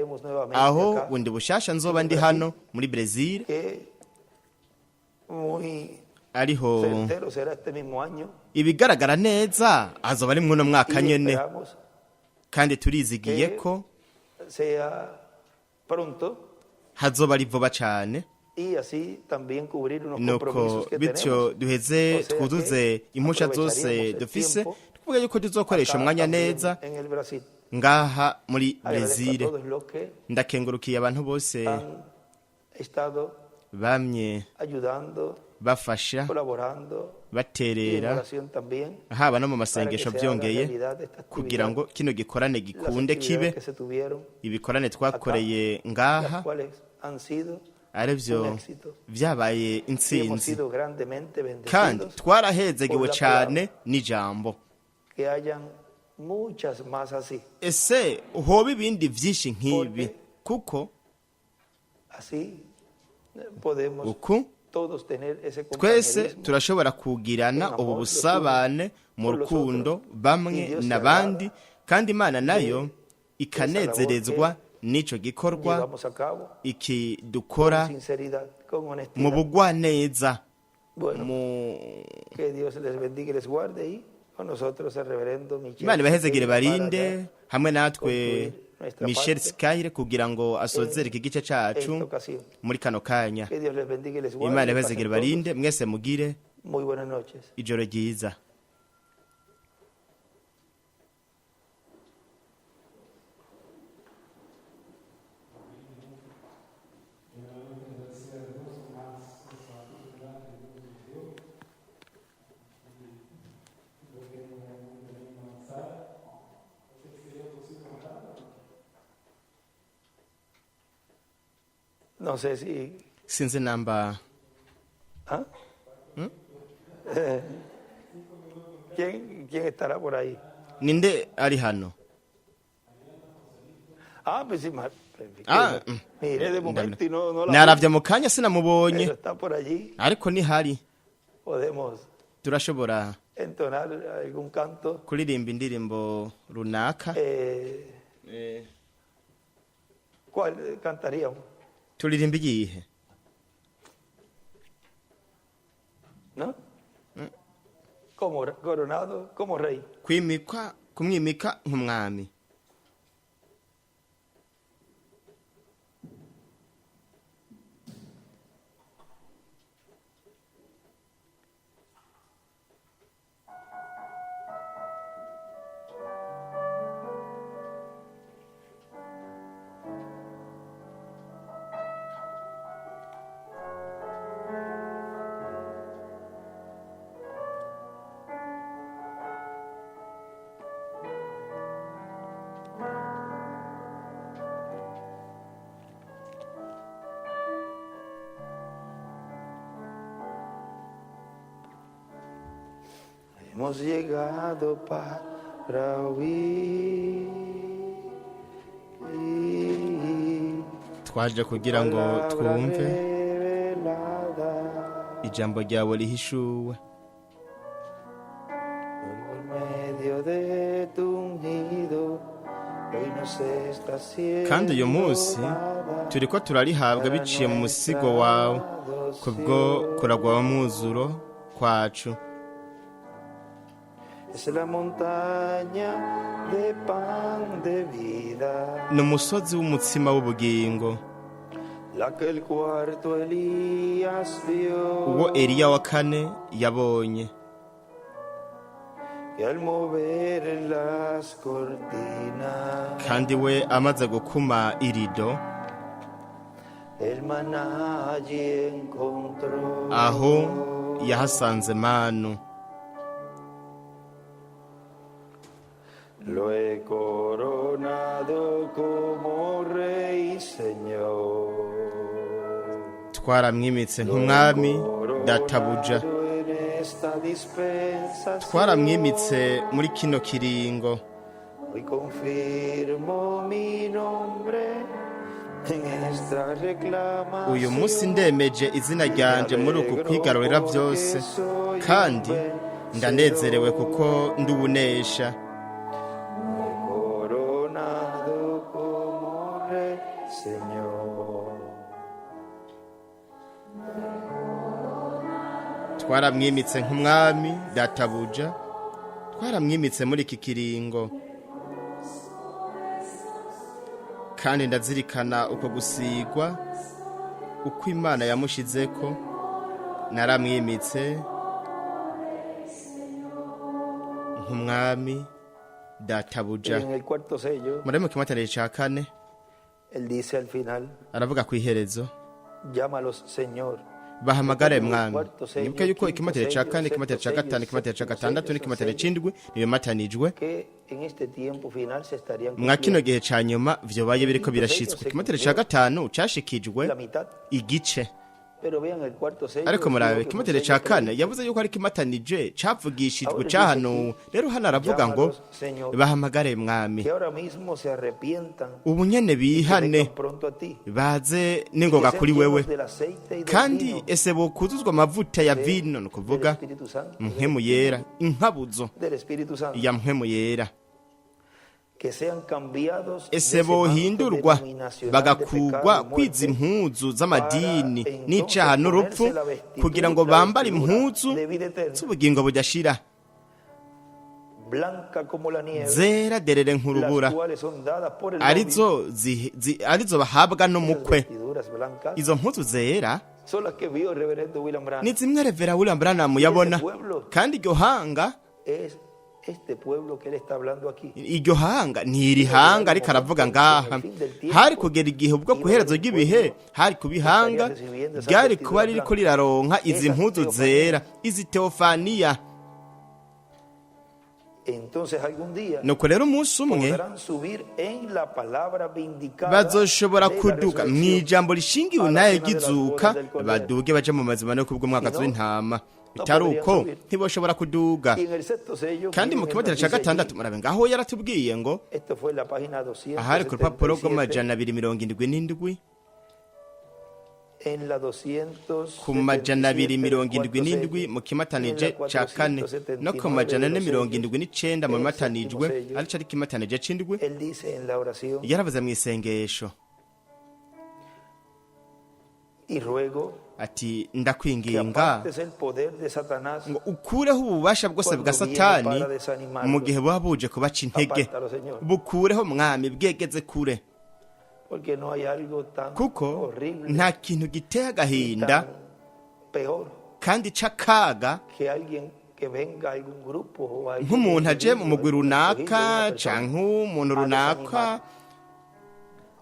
aho bundi bushasha nzoba ndi hano muri Brezil, ariho ibigaragara neza azoba ari mwuno mwaka nyene, kandi turizigiye ko hazoba ari vuba cane. Nuko bityo duheze twuzuze impusha zose dufise, tuvuga yuko tuzokoresha umwanya neza ngaha muri Brezil. Ndakengurukiye abantu bose bamye bafasha, baterera, haba no mu masengesho byongeye, kugira ngo kino gikorane gikunde kibe. Ibikorane twakoreye ngaha aribyo byabaye intsinzi, kandi twarahezegiwe cyane n'ijambo. Ese hoba ibindi byinshi nk'ibi? Kuko uku twese turashobora kugirana ubu busabane mu rukundo bamwe n'abandi, kandi Imana nayo ikanezerezwa n'icyo gikorwa iki dukora mu bugwaneza. Bueno, Mu que Dios les bendiga y les guarde y con nosotros el reverendo Michel Imana ibahezegere Siqueira para barinde ya hamwe natwe concluir nuestra Michel parte Skyre kugira ngo asozere iki gice cacu esta ocasión. muri kano kanya. Que Dios les bendiga y les guarde. Imana Pasen ibahezegere todos barinde mwese mugire muy buenas noches. ijoro ryiza. No sé si... Sinzi namba ¿Ah? ¿Quién estará por ahí? Ninde ari hano? Ah, pues sí, Ah, miré de momento y no la Naravye mu kanya sinamubonye, pero está por allí. Ariko nihari. Podemos Turashobora entonar algún canto. Kuririmba indirimbo runaka. ¿Cuál cantaríamos? Turirimba iyihe? ¿No? Como coronado, como rey. Kwimikwa, kumwimika nk'umwami. Hemos llegado para oír Twaje kugira ngo palabra twumve revelada. Ijambo ryawe rihishuwe. Por medio de tu ungido, hoy nos está siendo Kandi uyu munsi dada turiko turarihabwa biciye mu musigo wawe kubwo kuragwa w'umwuzuro kwacu. Es la montaña de pan de vida, Ni umusozi w'umutsima w'ubugingo, la que el cuarto Elías vio, uwo Eliya wa kane yabonye, que al mover las cortinas, kandi we amaze gukuma irido, el maná allí encontró. Aho yahasanze manu. Lo he coronado como rey, Señor. Twaramwimitse nk'umwami databuja. Coronado en esta dispensación. Twaramwimitse muri kino kiringo. Hoy confirmo mi nombre en esta reclamación. Uyu munsi ndemeje izina ryanje muri uku kwigarurira byose, kandi ndanezerewe kuko ndubunesha. Coronado como rey, Señor. Twaramwimitse nk'umwami databuja, twaramwimitse muri iki kiringo, kandi ndazirikana uko gusigwa uko Imana yamushizeko. Naramwimitse nk'umwami databuja. En el cuarto sello, Muri mu kimatanire ca kane, él dice al final, aravuga ku iherezo: llámalos Señor. Bahamagare mwami. Nibuke yuko ikimatire ca kane, ikimatire ca gatanu, ikimatire ca gatandatu n'ikimatire c'indwi nibimatanijwe. Que en este tiempo final se estarían Mwa kino cumpliendo gihe ca nyuma vyobaye biriko birashitswe. Ikimatire ca gatanu cashikijwe la mitad. igice. Pero vean el cuarto sello. Ariko digo murabe que fue un ikimatire sello ca kane, predicto. yavuze yuko ari ikimatanije cavugishijwe, cahanuwe. Rero hano aravuga ngo bahamagare mwami, Que ahora mismo se arrepientan ubu nyene y que bihane, vengan pronto a ti. Baze Que n'ingoga sean kuri wewe, llenos del aceite y del kandi vino ese bokuzuzwa amavuta ya vino, ni del ukuvuga Espíritu Santo, mpwemu yera, inkabuzo del Espíritu Santo. ya mpwemu yera. Que sean cambiados de Ese ese manto bohindurwa denominacional de bagakugwa pecado y kwiza muerte impuzu para z'amadini entonces n'icaha n'urupfu ponerse la vestidura, kugira ngo la bambare vestidura impuzu de vida eterna, z'ubugingo budashira blanca como la nieve, zera derere las nk'urubura cuales son dadas por el novio. arizo arizo bahabwa Esas n'umukwe. vestiduras blancas Izo mpuzu zera son las que vio el reverendo William Branham. ni zimwe Revera William Branham yabona, kandi iryo hanga Es este pueblo que él está hablando aquí. iryo hanga ni iri hanga ariko aravuga ngaha. Hari kugera igihe ubwo ku iherezo ry'ibihe hari kuba ihanga ryari kuba ririko riraronka izi mpuzu zera, izi teofaniya. Entonces algún día Nuko rero umunsi umwe podrán subir en la palabra vindicada bazoshobora de la kuduga resurrección. mw'ijambo rishingiwe nayo ry'izuka, baduge baje mu mazima no kubw'umwagazi w'intama. Bitari uko ntiboshobora kuduga. Y en el sexto sello, Kandi mu miren, kimotero nos ca dice gatandatu allí, murabe ngaho yaratubwiye ngo esto fue la página ahari ku rupapuro 277, rw'amajana 270, en la ku majana abiri 277 mirongo del indwi cuarto n'indwi sello, mu y en kimatanije la ca kane no ku 479 majana de ane los mirongo sellos, indwi n'icenda mu el bimatanijwe séptimo sello. arico ari ikimatanije c'indwi. Él dice en la oración, Yaravuze mw'isengesho y ruego ati que ndakwinginga apartes el poder de Satanás, ngo ukureho ububasha bwose bwa Cuando viene Satani para desanimarlos. mu gihe buba buje kubaca intege. Apártalo, Señor. Bukureho mwami, bwegeze kure, porque no hay algo tan kuko horrible nta kintu giteye y agahinda tan peor kandi c'akaga que alguien que venga a algún grupo o a algún nk'umuntu aje mu individuo, mugwi algún escogido, runaka una persona, canke umuntu a runaka desanimar.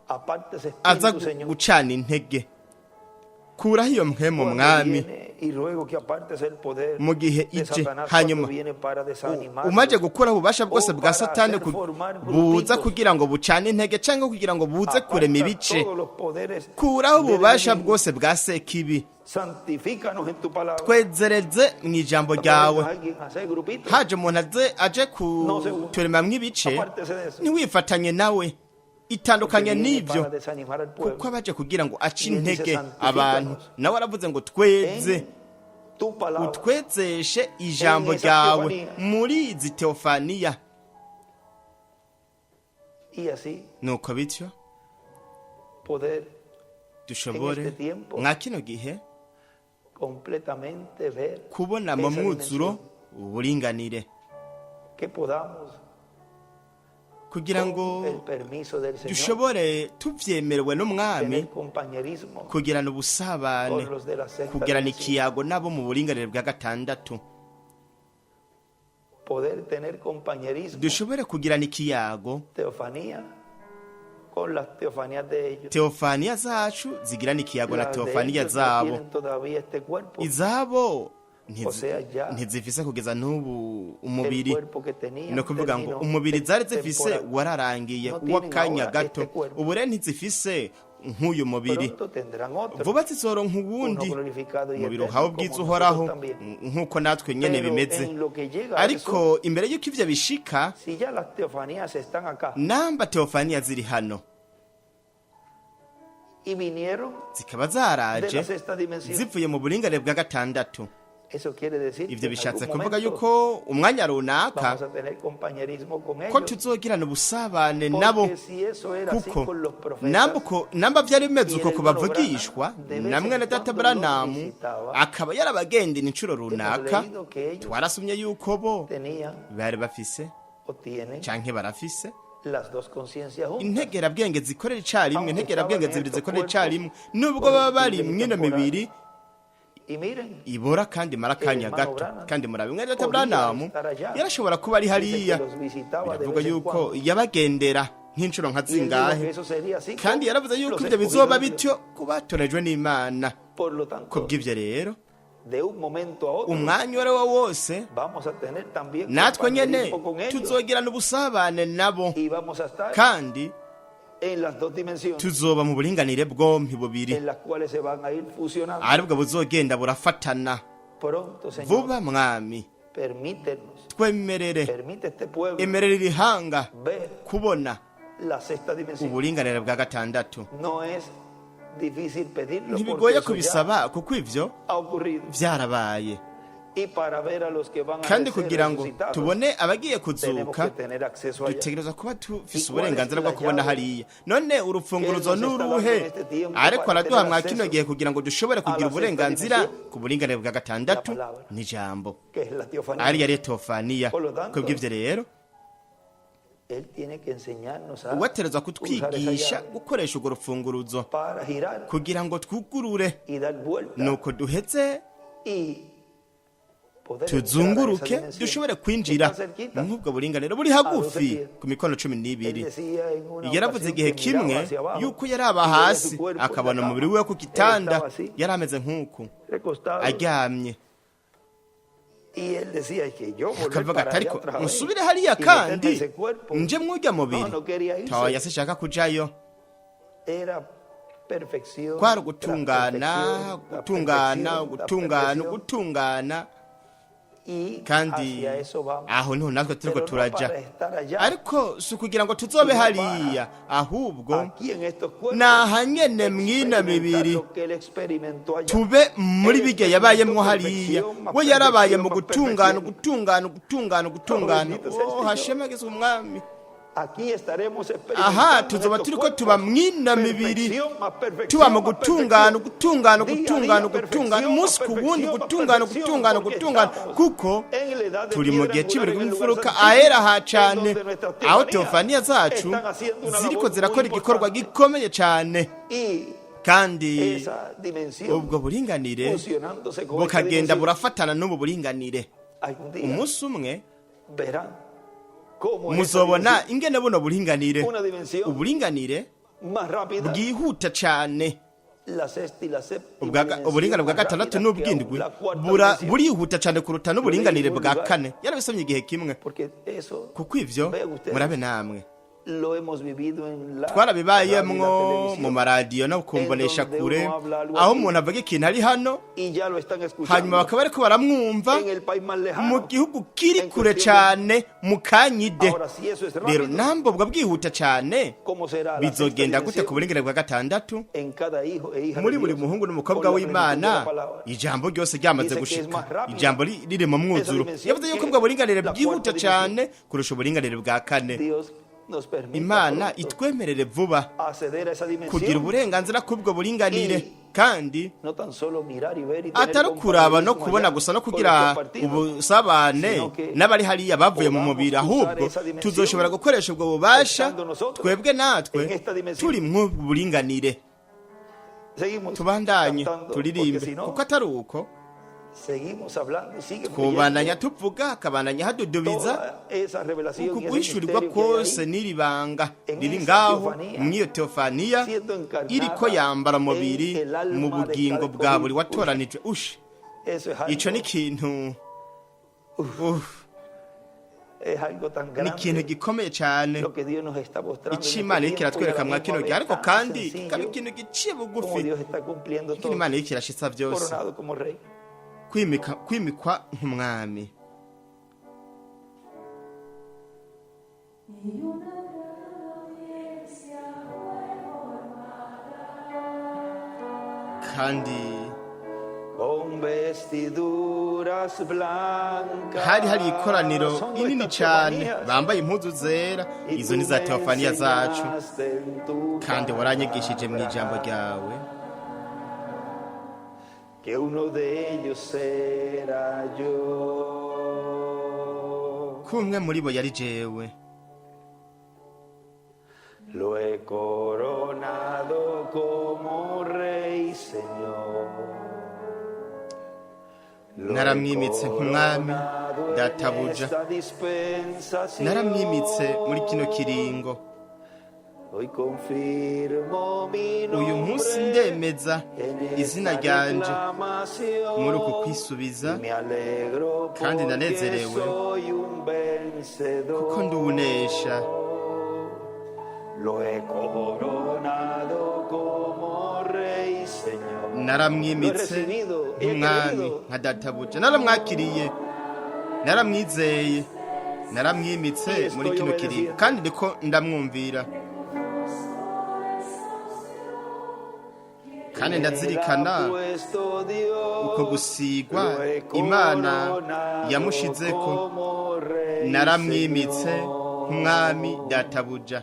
Aparte ese aza espíritu, Señor, gucana intege. Kuraho iyo mpwemu cuando mwami viene, y ruego que apartes el poder mu gihe de ije Satanás hanyuma cuando viene para desanimarlos. umaze gukuraho ububasha bwose O bwa para Satani hacer formar buza grupitos. kugira ngo bucane intege cyangwa kugira ngo buze Aparta kurema ibice. todos los poderes Kuraho del ububasha enemigo. bwose bwa Sekibi. Santifícanos en tu palabra. Twezereze mu ijambo ryawe. Alguien hace grupitos. Haje umuntu aze aje kuturemamwo ibice, Apártese de eso. ntiwifatanye nawe, itandukanye Porque viene n'ibyo, para desanimar al pueblo. kuko abaje kugira ngo ace Y él dice, intege abantu. "Santifícanos Nawe aravuze ngo tweze en tu palabra. utwezeshe ijambo En esa ryawe teofanía. muri izi teofaniya. Y así Nuko bityo poder dushobore En este tiempo mwa kino gihe completamente ver kubona mu esa mwuzuro dimensión. uburinganire, Que podamos kugira ngo con el permiso del Señor dushobore tuvyemerewe n'umwami tener compañerismo kugirana ubusabane, con los de la sexta kugirana dimensión. ikiyago nabo mu buringanire bwa gatandatu, Poder tener compañerismo, dushobore kugirana ikiyago, teofanía, con las teofanías de ellos. Teofaniya zacu zigirana ikiyago na Las de teofaniya ellos no zabo. tienen todavía este cuerpo. Izabo O sea, ya ntizifise kugeza n'ubu El umubiri, cuerpo que tenían ni ukuvuga ngo terminó umubiri zari zifise temporal. wararangiye No tienen w'akanya ahora gato. este cuerpo. Ubu rero ntizifise nk'uyu mubiri. Pronto tendrán otro. Vuba zizoronka uwundi Uno glorificado y umubiri eterno, uhawe como ubwiza nosotros uhoraho también. nk'uko natwe nyene Pero bimeze. en lo que llega a Ariko eso, imbere y'uko ivyo bishika, si ya las teofanías están acá namba teofaniya ziri hano y vinieron zikaba de zaraje la sexta dimensión, zivuye mu buringanire bwa gatandatu, eso quiere decir que ivyo en bishatse algún kuvuga momento yuko umwanya runaka vamos a tener compañerismo con ko ellos. tuzogirana ubusabane nabo, Porque si eso era así kuko con los profetas, namba vyari bimeze uko y el ku hermano bavugishwa Branham, de vez na en mwene data cuando Branamu los visitaba. akaba yarabagendera inshuro runaka, leído que ellos twarasomye yuko bo tenían bari bafise o tienen canke barafise las dos conciencias juntas. integerabwenge zikorera icarimwe, Aunque integerabwenge estaban en zibiri estos zikorera cuerpos icarimwe, nubwo baba bari corruptibles y mwino temporales. mibiri Y miren, ibora kandi mara akanya hermano gato. Branham Kandi murabe mwene data podía Branamu estar allá. yarashobora kuba ari Dice hariya. que los visitaba de Biravuga vez en yuko cuando. yabagendera nk'inshuro nka Y él dijo que zingahe, eso sería así kandi con yaravuze yuko los ibyo bizoba escogidos de Dios. bityo ku batorejwe n'Imana. Por lo tanto, Kubw'ivyo rero, de un momento a otro, umwanya uwo ari wo wose vamos a tener también natwe nyene compañerismo con ellos tuzogirana ubusabane nabo, y vamos a estar kandi en las dos dimensiones tuzoba mu buringanire bwompi bubiri en las cuales se van a ir fusionando. aribwo buzogenda burafatana. Pronto, Señor, Vuba mwami, permítenos, twemerere, permite este pueblo emerera iri hanga ver kubona la sexta dimensión. uburinganire bwa gatandatu. No es difícil pedirlo porque Ntibigoye eso ya kubisaba kuko ivyo ha ocurrido. vyarabaye. Y para ver a los que van a Kandi ser kugira ngo resucitados, tubone abagiye tenemos kuzuka, que tener acceso allá. dutegerezwa kuba tufise ¿Y cuál uburenganzira es bwo la kubona llave hariya. None urufunguruzo que nos está n'uruhe dando en este tiempo ariko para araduha tener mwa kino acceso gihe kugira ngo dushobore a kugira la sexta uburenganzira dimensión? ku buringanire bwa gatandatu? La palabra. Ni ijambo, Que es la teofanía. ariyo ari teofaniya. Por lo tanto, Kubw'ivyo rero, Él tiene que enseñarnos a uwaterezwa usar esa kutwigisha llave gukoresha urwo rufunguruzo para girar kugira ngo twugurure, y dar vuelta nuko duheze y poder entrar a esa tuzunguruke, dimensión dushobore que kwinjira está cerquita. nk'ubwo buringanire buri hagufi ku mikono cumi Él n'ibiri. decía en una Yaravuze ocasión igihe que miraba kimwe hacia abajo yuko yaraba y veía hasi su cuerpo en la akabona cama. umubiri wiwe ku Él gitanda, estaba así, yari ameze nk'uku recostado, aryamye. y él decía: "Es que yo volver Akavuga para ati allá ariko otra vez nsubire hariya y meterme kandi ese cuerpo". nje mwurya mubiri? No, no quería irse. Toya, sinshaka kujayo. Era perfección Kwari tras ugutungana, perfección, tras gutungana, perfección, tras gutungana, perfección. gutungana. Y Kandi hacia eso vamos. aho niho natwe turiko Pero no turaja, para estar allá, ariko si ukugira ngo tuzobe sino hariya, ahubwo aquí en estos cuerpos, ni ahanyene mw'ino experimentar mibiri lo que él experimentó allá. tube muri Él bijya yabayemwo experimentó hariya. perfección, más We yarabaye perfección, mu más gutungana, perfección. gutungana, gutungana, gutungana. Bendito sea el Oh, Señor. hashemagizwe umwami. Aquí estaremos experimentando Aha en tuzoba estos turiko cuerpos tuba mw'ino mibiri, perfección, más perfección, tuba mu más gutungana, perfección. gutungana, Día a gutungana, día, gutungana, perfección, umunsi más ku wundi, perfección, más gutungana, perfección, gutungana, porque gutungana, estamos kuko en la edad de turi mu piedra gihe angular c'ibiri en el lugar bw'imfuruka santísimo, ahera ha en cane, donde nuestras aho teofanías teofaniya zacu están haciendo una ziriko labor muy zirakora igikorwa importante. gikomeye cane. Y Kandi esa dimensión ubwo buringanire fusionándose con esta bukagenda dimensión, burafatana n'ubu buringanire. algún día Umunsi umwe verán cómo esa muzobona dimensión, ingene buno buringanire, una dimensión uburinganire más rápida, bwihuta cane, la sexta y la séptima uburinganire dimensión bwa más gatandatu rápida que aún n'ubw'indwi la cuarta dimensión. burihuta cane kuruta n'uburinganire bwa lugar. kane. Yarabisomye igihe kimwe. Porque eso Kuko ivyo, vean ustedes, murabe namwe, lo hemos vivido en la radio y la twarabibayemwo mu televisión maradiyo no ku en mbonesha donde kure, uno habla algo aho aquí umuntu avuga ikintu ari hano, y ya lo están hanyuma escuchando bakaba bariko baramwumva en el país más mu lejano. gihugu kiri En kure cuestión cane mu kanyide. Ahora, si eso es Rero rápido, nambo bwo bwihuta cane, ¿cómo será la sexta bizogenda gute ku dimensión buringanire bwa gatandatu en cada hijo e hija de muri buri Dios muhungu n'umukobwa con la plenitud de w'Imana, la palabra? ijambo ryose ryamaze Dice que es gushika, más rápido ijambo riri mu mwuzuro? esa dimensión Yavuze yuko que ubwo buringanire la bwihuta cuarta cane kurusha uburinganire bwa kane. Dios nos permita Imana pronto itwemerere vuba acceder a esa kugira dimensión, uburenganzira k'ubwo buringanire, kandi no tan solo mirar y ver y tener atari ukuraba no compañerismo kubona allá gusa no con los kugira compartidos, ubusabane sino que n'abari hariya bavuye mu podamos mubiri, usar ahubwo esa dimensión tuzoshobora gukoresha ubwo bubasha estando nosotros twebwe natwe en esta dimensión. turi mw'ubwo buringanire. Seguimos Tubandanye cantando, porque turirimbe, si no, kuko atari uko, seguimos hablando y sigue twobandanya fluyendo tuvuga, akabandanya hadudubiza toda esa revelación uku y ese guhishurirwa misterio que hay kose ahí, n'iri banga en riri esa ngaho teofanía, mw'iyo teofaniya siendo encarnada iriko yambara umubiri en el alma mu de bugingo cada bwa buri escogido. watoranijwe. Ushe, Eso es ico algo, ni ikintu, uff, es algo tan ni ikintu grande gikomeye cane lo que Dios nos está mostrando en ico este Imana iriko tiempo, y a iratwereka la mwa misma kino vez gihe, ariko tan kandi sencillo kikaba ikintu giciye como bugufi Dios está cumpliendo ingene todo, Imana iriko irashitsa vyose, coronado como rey. kwimika, kwimikwa nk'umwami. Y una gran audiencia fue formada. Kandi Con vestiduras blancas. hari ikoraniro Son rinini nuestras cane teofanías. bambaye impuzu zera. Y Izo tú ni za me teofaniya zacu. enseñaste en tu Kandi waranyigishije mu ijambo palabra ryawe que uno de ellos era yo. ko umwe muri bo yari jewe. Lo he coronado como rey, Señor. Lo he Naramwimitse nk'umwami, coronado en databuja. esta dispensación. Naramwimitse muri kino kiringo. Hoy confirmo mi Uyu munsi nombre ndemeza en izina esta ryanje reclamación. muri uku kwisubiza, Y me alegro kandi porque ndanezerewe soy un vencedor. kuko nduwunesha. Lo he coronado como rey, Señor. Naramwimitse Lo he recibido, he nk'umwami, creído. nka databuja. Naramwakiriye, naramwizeye, naramwimitse muri kino kiringo, kandi ndiko ndamwumvira. Kandi Me la ndazirikana ha puesto Dios, uko gusigwa lo he Imana coronado yamushizeko. como rey, Naramwimitse Señor. nk'umwami databuja.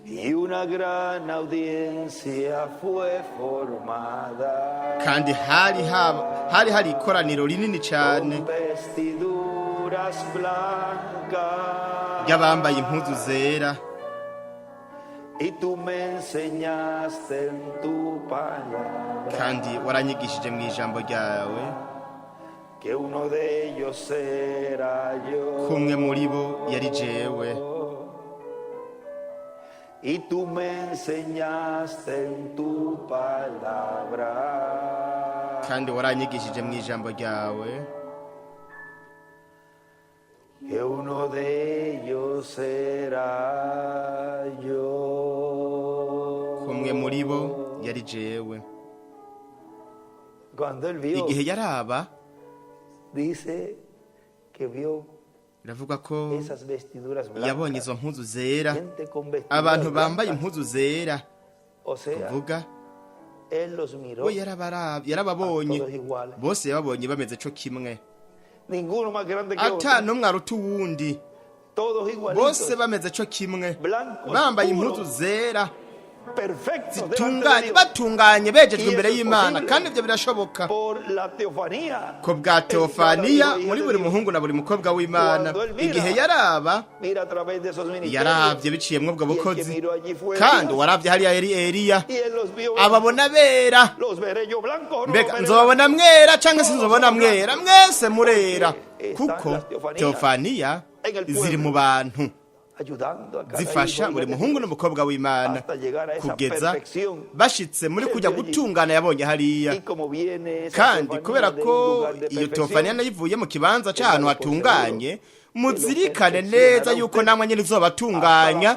Y una gran audiencia fue formada Kandi hari hari ikoraniro rinini cyane con vestiduras blancas. ry'abambaye impuzu zera. Y tú me enseñaste en tu palabra Kandi waranyigishije mu ijambo ryawe que uno de ellos era yo. ko umwe muri bo yari jewe. Y tú me enseñaste en tu palabra Kandi waranyigishije mu ijambo ryawe que uno de ellos era yo. Ko umwe muri bo yari jewe. Cuando él vio, Igihe yaraba, dice que vio biravuga ko esas vestiduras yabonye blancas. izo mpuzu zera, Gente con vestiduras abantu bambaye blancas. impuzu zera. O sea, Kuvuga él los miró we yarababonye todos iguales. bose, yababonye bameze co kimwe. Ninguno más grande que Ata otro. n'umwe aruta uwundi. Todos igualitos. Bose bameze co kimwe, Blancos, bambaye puros, impuzu zera perfectos delante de zitunganye, Dios. batunganye, bejejwe Y imbere eso es y'Imana. posible. Kandi ibyo birashoboka Por la teofanía. ko bwa En cada teofaniya hijo y hija muri de buri Dios. muhungu na buri mukobwa w'Imana. Cuando él mira, Igihe yaraba, Mira a través de esos ministerios. yaravye biciyemwo ubwo Y el que bukozi. miró allí fue Kandi Elías. uwaravye hariya yari Eliya. Y él los vio blancos. Ababona bera. Los veré yo blancos o no los Mbega veré nzobabona blancos? mwera canke sinzobona mwera? Mwese murera, kuko teofaniya ziri mu bantu, Ayudando a cada zifasha hijo y buri hija de muhungu Dios n'umukobwa w'Imana hasta llegar a esa kugeza perfección. bashitse muri kujya gutungana yabonye hariya. Y como viene esa Kandi teofanía kubera de un ko lugar de iyo perfección, teofaniya nayo ivuye mu kibanza c'ahantu hatunganye, muzirikane neza yuko namwe nyene izobatunganya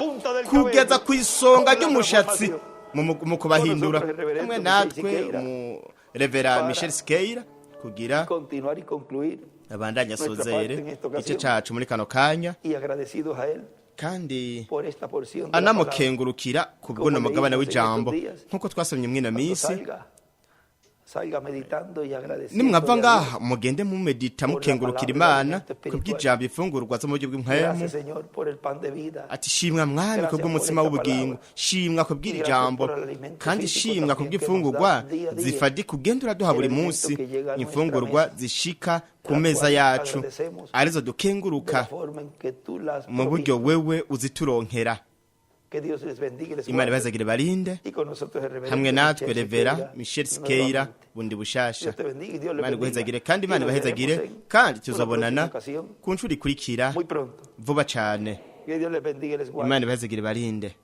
kugeza ku isonga ry'umushatsi mu kubahindura. Hamwe natwe mu Revera Michel Skeira kugira continuar y concluir abandanye asozere igice cacu muri kano kanya, y agradecidos a él kandi por esta porción de la palabra. anamukengurukira ku bw'uno mugabane w'ijambo nk'uko twasomye mwino Cuando minsi. salga, salga meditando y agradeciendo Nimwava a Dios. ngaha, mugende mumedita mukengurukira Imana kubw'ijambo, ifungurwa zo mu buryo bw'impwemu. Gracias, Señor, por el pan de vida. Ati: shimwa Mwami kubw'umutsima w'ubugingo, shimwa kubw'iri jambo, kandi shimwa kubw'imfungurwa zifadika ugenda uraduha buri munsi, imfungurwa zishika ku meza yacu, arizo De dukenguruka la forma en que tú las mu buryo provistes. wewe uzituronkera. Que Dios les bendiga y les Imana guarde. ibazagire barinde. Y con nosotros el reverendo Hamwe natwe Michel Revera Siqueira Michel Sikeira nuevamente. bundi bushasha. Dios te bendiga y Dios le Imana bendiga. iguhezagire kandi Y Imana nos ibahezagire, veremos en kandi una tuzobonana próxima ocasión ku nshuro ikurikira muy pronto. vuba cane. Que Dios les bendiga y les guarde. Imana ibahezagire barinde.